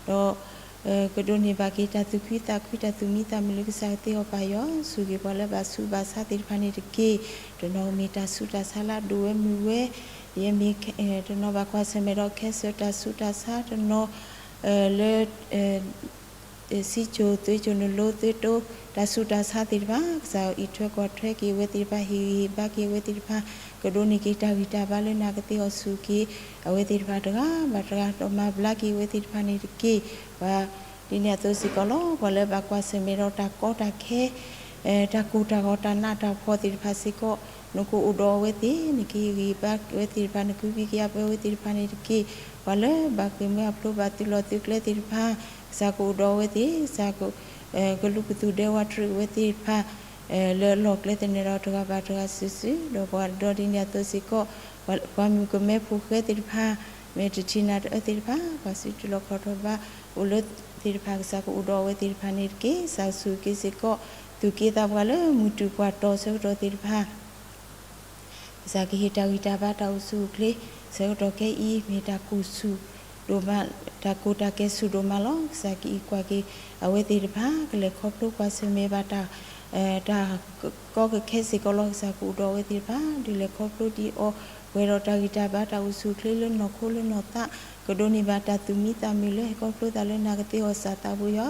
ဒီး ကဒိးန့ၢ်ဘၣ်က့ၤတၢ်သူၣ်ခုသးခု တၢ်သူၣ်မံသးမုာ်လၢကစၢ်ကသ့အီၤပၢ်ယွၤ ဆိၣ်ဂ့ၤပှၤလၢဘၣ်ဆူးဘၣ်ဆါသ့ၣ်တဖၣ်န့ၣ်တက့ၢ်. တနီၤမ့ၢ်တၢ်ဆူးတၢ်ဆါလၢအဒိၣ်ဝဲမုၢ်ဝဲ ယမ့ၢ် တနီၤဘၣ်ကွၢ်ဆၢၣ်မဲာ်ဒီးခဲစၢၣ်တၢ်ဆူးတၢ်ဆါ တနီၤ လၢ စံးစိၤသွ့စိၤနလိသွ့တိ တၢ်ဆူးတၢ်ဆါသ့ၣ်တဖၣ် ကစၢ်အံးထွဲကွၢ်ထွဲက့ၤအဝဲသ့ၣ်တဖၣ် ဟ့ၣ်ဂံၢ်ဟ့ၣ်ဘါက့ၤအဝဲသ့ၣ်တဖၣ် ကဒိးန့ၢ်က့ၤတၢ်ဂံၢ်တၢ်ဘါလၢနၤကသ့အီၤ ဆိၣ်ဂ့ၤက့ၤ အဝဲသ့ၣ်တဖၣ်တဂၤဘၣ်တဂၤ ဒီးမၤဘျါက့ၤအဝဲသ့ၣ်တဖၣ်န့ၣ်တက့ၢ်. ပှၤ ဒ်န့ၣ်အသိးစ့ၢ်ကီးလီၤ ပှၤလၢဘၣ်ကွၢ်ဆၢၣ်မဲာ်ဒီးတၢ်ကီတၢ်ခဲ တၢ်ကိၢ်တၢ်ဂီၤတၢ်နးတၢ်ဖှီၣ်သ့ၣ်တဖၣ်စ့ၢ်ကီး နကအိၣ်ဒီးအဝဲသ့ၣ် နကဟ့ၣ်ဂံၢ်ဘါအဝဲသ့ၣ်တဖၣ် နကဘံၣ်က့ၤအပၢ်အဝဲသ့ၣ်တဖၣ်န့ၣ်တက့ၢ်. ပှၤလၢဘၣ်ဃ့ၢ်မှံဟးဖျိးဘၣ်သုးလီၢ်သုးကျဲသ့ၣ်တဖၣ် ကစၢ်ကအိၣ်ဒီးအဝဲသ့ၣ် ကစၢ် ကလူးကသူၣ်ဒဲဝးတရံးအဝဲသ့ၣ်တဖၣ် လၢအလီၢ်ကျဲသနၢၣ်ဒီးတဂၤဘၣ်တဂၤစုာ်စုာ် ဒီးပှၤဒီဒ်န့ၣ်အသိးစ့ၢ်ကီး ပှၤမုၣ်ကမဲဖိဃဲသ့ၣ်တဖၣ် မ့ၢ်တထံၣ်နၤတအၢသ့ၣ်တဖၣ် ပှၤစုတူၢ်လီၤခီၣ်ထီၣ်ဘၣ် အိၣ်လၢသ့ၣ်တဖၣ် ကစၢ်ကအိၣ်ဒီးအဝဲသ့ၣ်တဖၣ်န့ၣ်တက့ၢ်. ကစၢ်ဆိၣ်ဂ့ၤက့ၤစ့ၢ်ကီး သူၣ်က့သးပှၢ်လၢမုၢ်တူာ်ပှၢ်တီၤဆၢကတီၢ်သ့ၣ်တဖၣ် ကစၢ်ကဟ့ၣ်တၢ်ဂံၢ်တၢ်ဘါတၢ်အိၣ်ဆူၣ်အိၣ်ချ့ ဆၢကတီၢ်ခဲအံၤ မ့ၢ်တၢ်ကိၢ်ဆူၣ်ဒိၣ်မး တၢ်ကိၢ်တၢ်ကဲဆူၣ်ဒိၣ်မးလီၤ. ကစၢ်ကအံးကွၢ်က့ၤ အဝဲသ့ၣ်တဖၣ် ကလဲၤခီဖျိကွၢ်ဆၢၣ်မဲာ်ဘၣ်တၢ် တၢ်ကီကခဲစ့ၢ်ကီးလီၤ. ကစၢ်ကအိၣ်ဒီးအဝဲသ့ၣ်တဖၣ် ဒုးလဲၤခီဖျိဒံးအီၤ ပှဲၤဒီးတၢ်ဂံၢ်တၢ်ဘါတၢ်အိၣ်ဆူၣ်အိၣ်ချ့လၢနီၢ်ခိလၢနီၢ်သး ကဒိးန့ၢ်ဘၣ်တၢ်သူၣ်မံသးမုာ်လၢဟဲခီဖျိသးလၢနၤကသ့အီၤ ကစၢ်သးဘိယွၤဧၢ,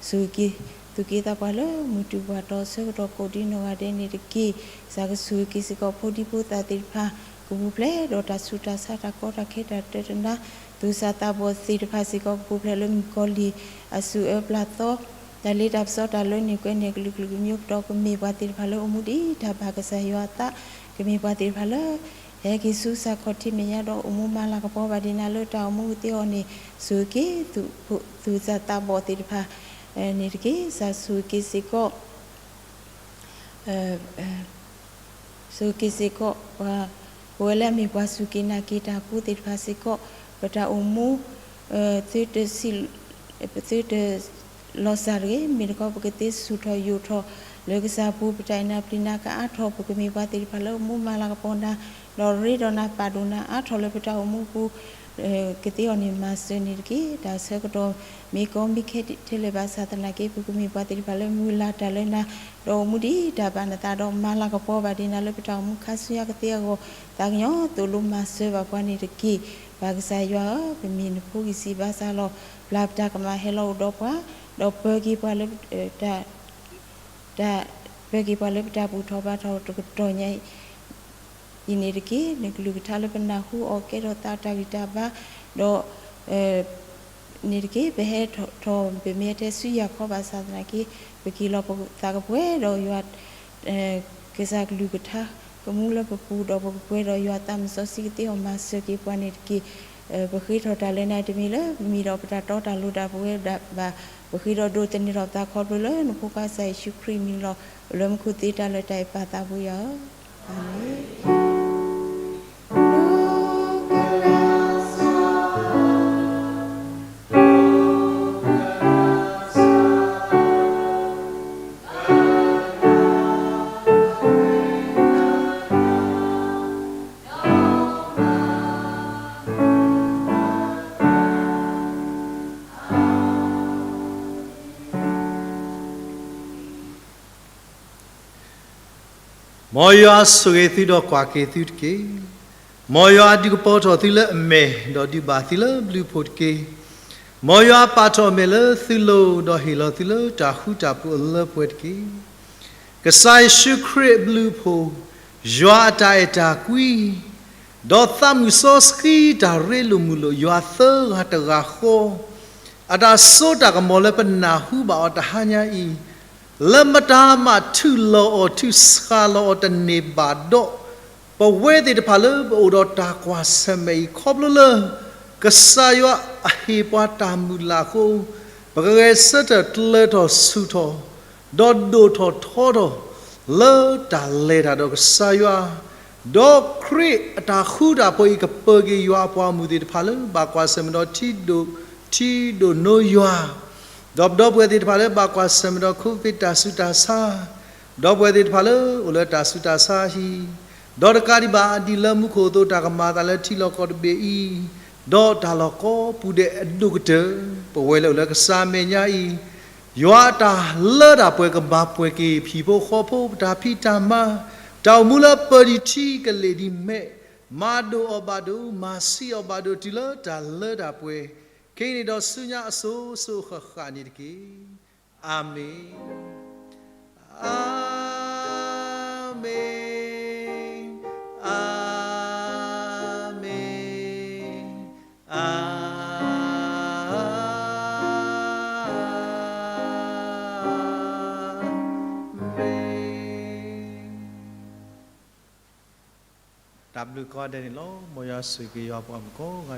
ဆိၣ်ဂ့ၤက့ၤ သူၣ်က့သးပှၢ်လၢမုၢ်တူာ်ပှၢ်တီၤဆၢကတီၢ်ကိးဒ်နီၢ်ဂၤဒဲးန့ၣ်တက့ၢ်. ကစၢ်ကဆိၣ်ဂ့ၤက့ၤစ့ၢ်ကီးဖိဒံဖိသၣ်သ့ၣ်တဖၣ် ကပူၤဖျဲးဒီးတၢ်ဆူးတၢ်ဆါတၢ်ကီတၢ်ခဲတၢ်တၢတနါ, သူၣ်စၢ်သးဘီၣ်သ့ၣ်တဖၣ်စ့ၢ်ကီး ကပူၤဖျဲးလၢမုၣ်ကီၤလံၢ်အစုအၢပျၢ်သီ တၢ်လ့တၢ်ပစီတၢ်လၢန့ၢ်ကွဲန့ၢ်ကလုာ်ကလုာ်ကမျိုးကဒီး ကမ့ၢ်ပှၤသ့ၣ်တဖၣ်လၢအိၣ်မူဒ်တၢ်ဘၣ်ကစၢ်ယွၤအသး, ကမ့ၢ်ပှၤသ့ၣ်တဖၣ်လၢ ဟဲက့ၤဆူကစၢ်ခီၣ်ထံးမဲာ်ညါဒီးအိၣ်မူမၤလၤကပီၤဘၣ်ဒ်နၤလၢတၢ်အိၣ်မူကသ့အီၤန့ၣ်, ဆိၣ်ဂ့ၤက့ၤ သူၣ်စၢ်သးဘီၣ်သ့ၣ်တဖၣ် န့ၣ်တက့ၢ်. ကစၢ်ဆိၣ်ဂ့ၤက့ၤစ့ၢ်ကီး ဆိၣ်ဂ့ၤက့ၤစ့ၢ်ကီး ပဝဲလၢအမ့ၢ်ပှၤစူၢ်က့ၤနာ်က့ၤတၢ်ဖိသ့ၣ်တဖၣ်စ့ၢ်ကီး ပတၢ်အိၣ်မူ သုတ သုတလီၤစၢ်တဂ့ၤ, မ့ၢ်တခီ ပကသ့ဆူၣ်ထီၣ်ယိာ်ထီၣ်လၢကစၢ်ပူၤ, ပတၢ်အဲၣ်နၤပျံၤနၤကအါထီၣ်, ပကမ့ၢ်ပှၤသ့ၣ်တဖၣ်လၢအိၣ်မူမၤလၤကပီၤနၤ, ဒီးရ့ဒီးနၤပာ်ဒိၣ်နၤအါထီၣ်လၢပတၢ်အိၣ်မူပူၤ ကသ့အီၤန့ၣ် မၤစၢၤန့ၣ်တက့ၢ်. တၢ်ဆၢကတီၢ်မ့ၢ်ကီမ့ၢ်ခဲထဲလဲၣ်ဘၣ်ဆၣ်သနာ်က့ ပကမ့ၢ်ပှၤသ့ၣ်တဖၣ်လၢမုၢ်လၢ်တၢ်လၢနၤ, ဒီးအိၣ်မူဒ်တၢ်ဘၣ်နသးဒီးမၤလၤကပီၤဘၣ်ဒ်နၤလၢပတၢ်အိၣ်မူခါဆူညါကသ့အဂီၢ်, သးကညီၤသိၣ်လိမၤစၢၤဘၣ်ပှၤန့ၣ်တက့ၢ်. ပၢ်ကစၢ်ယွၤဧၢ, ပမ့ၢ်နဖိဂံၢ်စၢ်ဘါစၢ်လီၤ. ပျၢ်ပတၢ်ကမၣ်ဟဲလီၤအိၣ်ဒီးပှၤ, ဒီးပၢၤက့ၤပှၤလၢ တၢ် တၢ် ပၢၤက့ၤပှၤလၢပတၢ်ဘူၣ်ထီၣ်ဘါထီၣ်တကတီၢ်ညါအံၤန့ၣ်တက့ၢ်. နကလုၢ်ကထါလၢပနၢ်ဟူအီၤကဲထီၣ်သးတၢ်ဂံၢ်တၢ်ဘါ, ဒီး န့ၣ်တက့ၢ်. ပဟဲထီၣ် ပမ့ၢ်ဟဲထဲဆူယၤခီဘၣ်ဆၣ်သနာ်က့ ပက့ၤလီၤပသးကပှဲၤဒီးယွၤ ကစၢ်ကလုၢ်ကထါ ကမူလၢပပူၤဒီး ပကပှဲၤဒီးယွၤသးစီဆှံကသ့အီၤမၤစၢၤက့ၤပှၤန့ၣ်တက့ၢ်. ပဃ့ထီၣ်တၢ်လၢနၤတမံၤလၢ ပမ့ၢ်ဒီးပတၢ်တီတၢ်လိၤတၢ်ပဝဲဒၣ်ဘၣ်, ပဃ့ဒီးဒိးသန့ၤထီၣ်ပသးခီဖျိလၢနဖိခွါကစၢ်ယ့ၣ်ၡူးခရံာ်အမံၤလီၤ. လၢမူခိၣ်သ့တၢ်လၢတၢ်အဲၣ်ပၢ်သးဘိယွၤဧၢ, အၤမ့ၣ်. မ်ယွၤဆိၣ်ဂ့ၤသုဒီးကွၢ်က့ၤသုတက့ၢ်. မ်ယွၤဒုးကပီၤထီၣ်သုလၢအမဲာ်, ဒီးဒုးဘၣ်သုလၢဘျုးဖှိၣ်တက့ၢ်. မ်ယွၤပာ်ထီၣ်အမဲာ်လၢသုလိၤ, ဒီးဟ့ၣ်လီၤသုလၢတၢ်ဃူတၢ်ဖိးအလၢပှဲၤတက့ၢ်. ကစၢ်ယ့ၣ်ၡူးခရံာ်အဘျုးအဖှိၣ်, ယွၤအတၢ်အဲၣ်တၢ်ကွံ, ဒီးသးမုၢ်စီဆှံတၢ်ရ့လိာ်မုာ်လိာ် ယွၤသၢဂၤတဂၤဃီ, အတၢ်စိတၢ်ကမီၤလၢပနၢ်ဟူဘၣ်အီၤတဟါညါအံၤ, လၢမတၤမၤထုးလီၤအီၤ ထုးဆးလီၤအီၤတန့ၢ်ဘၣ်ဒီး ပဝဲသ့ၣ်တဖၣ်လၢပအိၣ်ဒီးတၢ်ကွၢ်ဆၢၣ်မဲာ်အံၤ ခီဖျိလၢ ကစၢ်ယွၤအဟ့ၣ်ပှၤတၢ်မုၢ်လၢ်အဃိ, ပကဂဲၤဆၢထၢၣ်ကျၢၤထီၣ်ဆူၣ်ထီၣ်, ဒီးဒိၣ်ထီၣ်ထီထီၣ် လၢတၢ်လဲၤတၢ်ဒီးကစၢ်ယွၤ, ဒီးခရံာ်အတၢ်ဃူတၢ်ဖိးအံၤ ကပၢၤက့ၤယွၤအပှၤဂီၢ်မုၢ်သ့ၣ်တဖၣ်လၢဘၣ်ကွၢ်ဆၢၣ်မဲာ်ဒီးထံဒိၣ်, ထံဒိၣ်နိယွၤ, ဒီးပဒီပုၢ်ဝဲၢ်သ့ၣ်တဖၣ်လၢဘၣ်ကွၢ်ဆၢၣ်မဲာ်ဒီး COVID တၢ်ဆူးတၢ်ဆါ, ဒီပုၢ်ဝဲၢ်သ့ၣ်တဖၣ်လၢအိၣ်လၢတၢ်ဆူးတၢ်ဆါအဟံၣ်, ဒီးတကးဒံးဘၣ် ဒ်လၢမူခိၣ်အသိး တၢ်ကမၤအသးလၢထံလီၢ်ကီၢ်တဘ့ၣ်အံၤ, ဒီးတၢ်လီၢ်ကိးပူၤဒဲးအဒိၣ်ကတၢၢ်, ပဝဲလၢအိၣ်လၢကစၢ်အမဲာ်ညါအံၤ, ယွၤအတၢ်လၢတၢ်ပှဲၤကဘၣ်ပှဲၤက့ၤ ဟံၣ်ဖိဃီဖိ ပတၢ်ဖံးတၢ်မၤ, တၢ်အိၣ်မူလၢပၢၤဒံးထံကလ့ၢ်ဒံးမဲး, မၤဒိၣ်အီၤဘၣ်ဒိ, မၤဆံးအီၤဘၣ်ဒိ တုၤလၢတၢ်လၢတၢ်ပှဲၤ, ခဲအံၤန့ၣ်ဒီးဆူညါအစိၤစိၤဃၣ်ဃၣ်န့ၣ်တက့ၢ်. အၤမ့ၣ်, အၤမ့ၣ်, အၤမ့ၣ်, အၤမ့ၣ်. တၢ်ဘျုးကိးဂၤဒဲးန့ၣ်လီၤ. မ်ယွၤဆိၣ်ဂ့ၤက့ၤယွၤပှၤမုၣ်ကိးဂၤ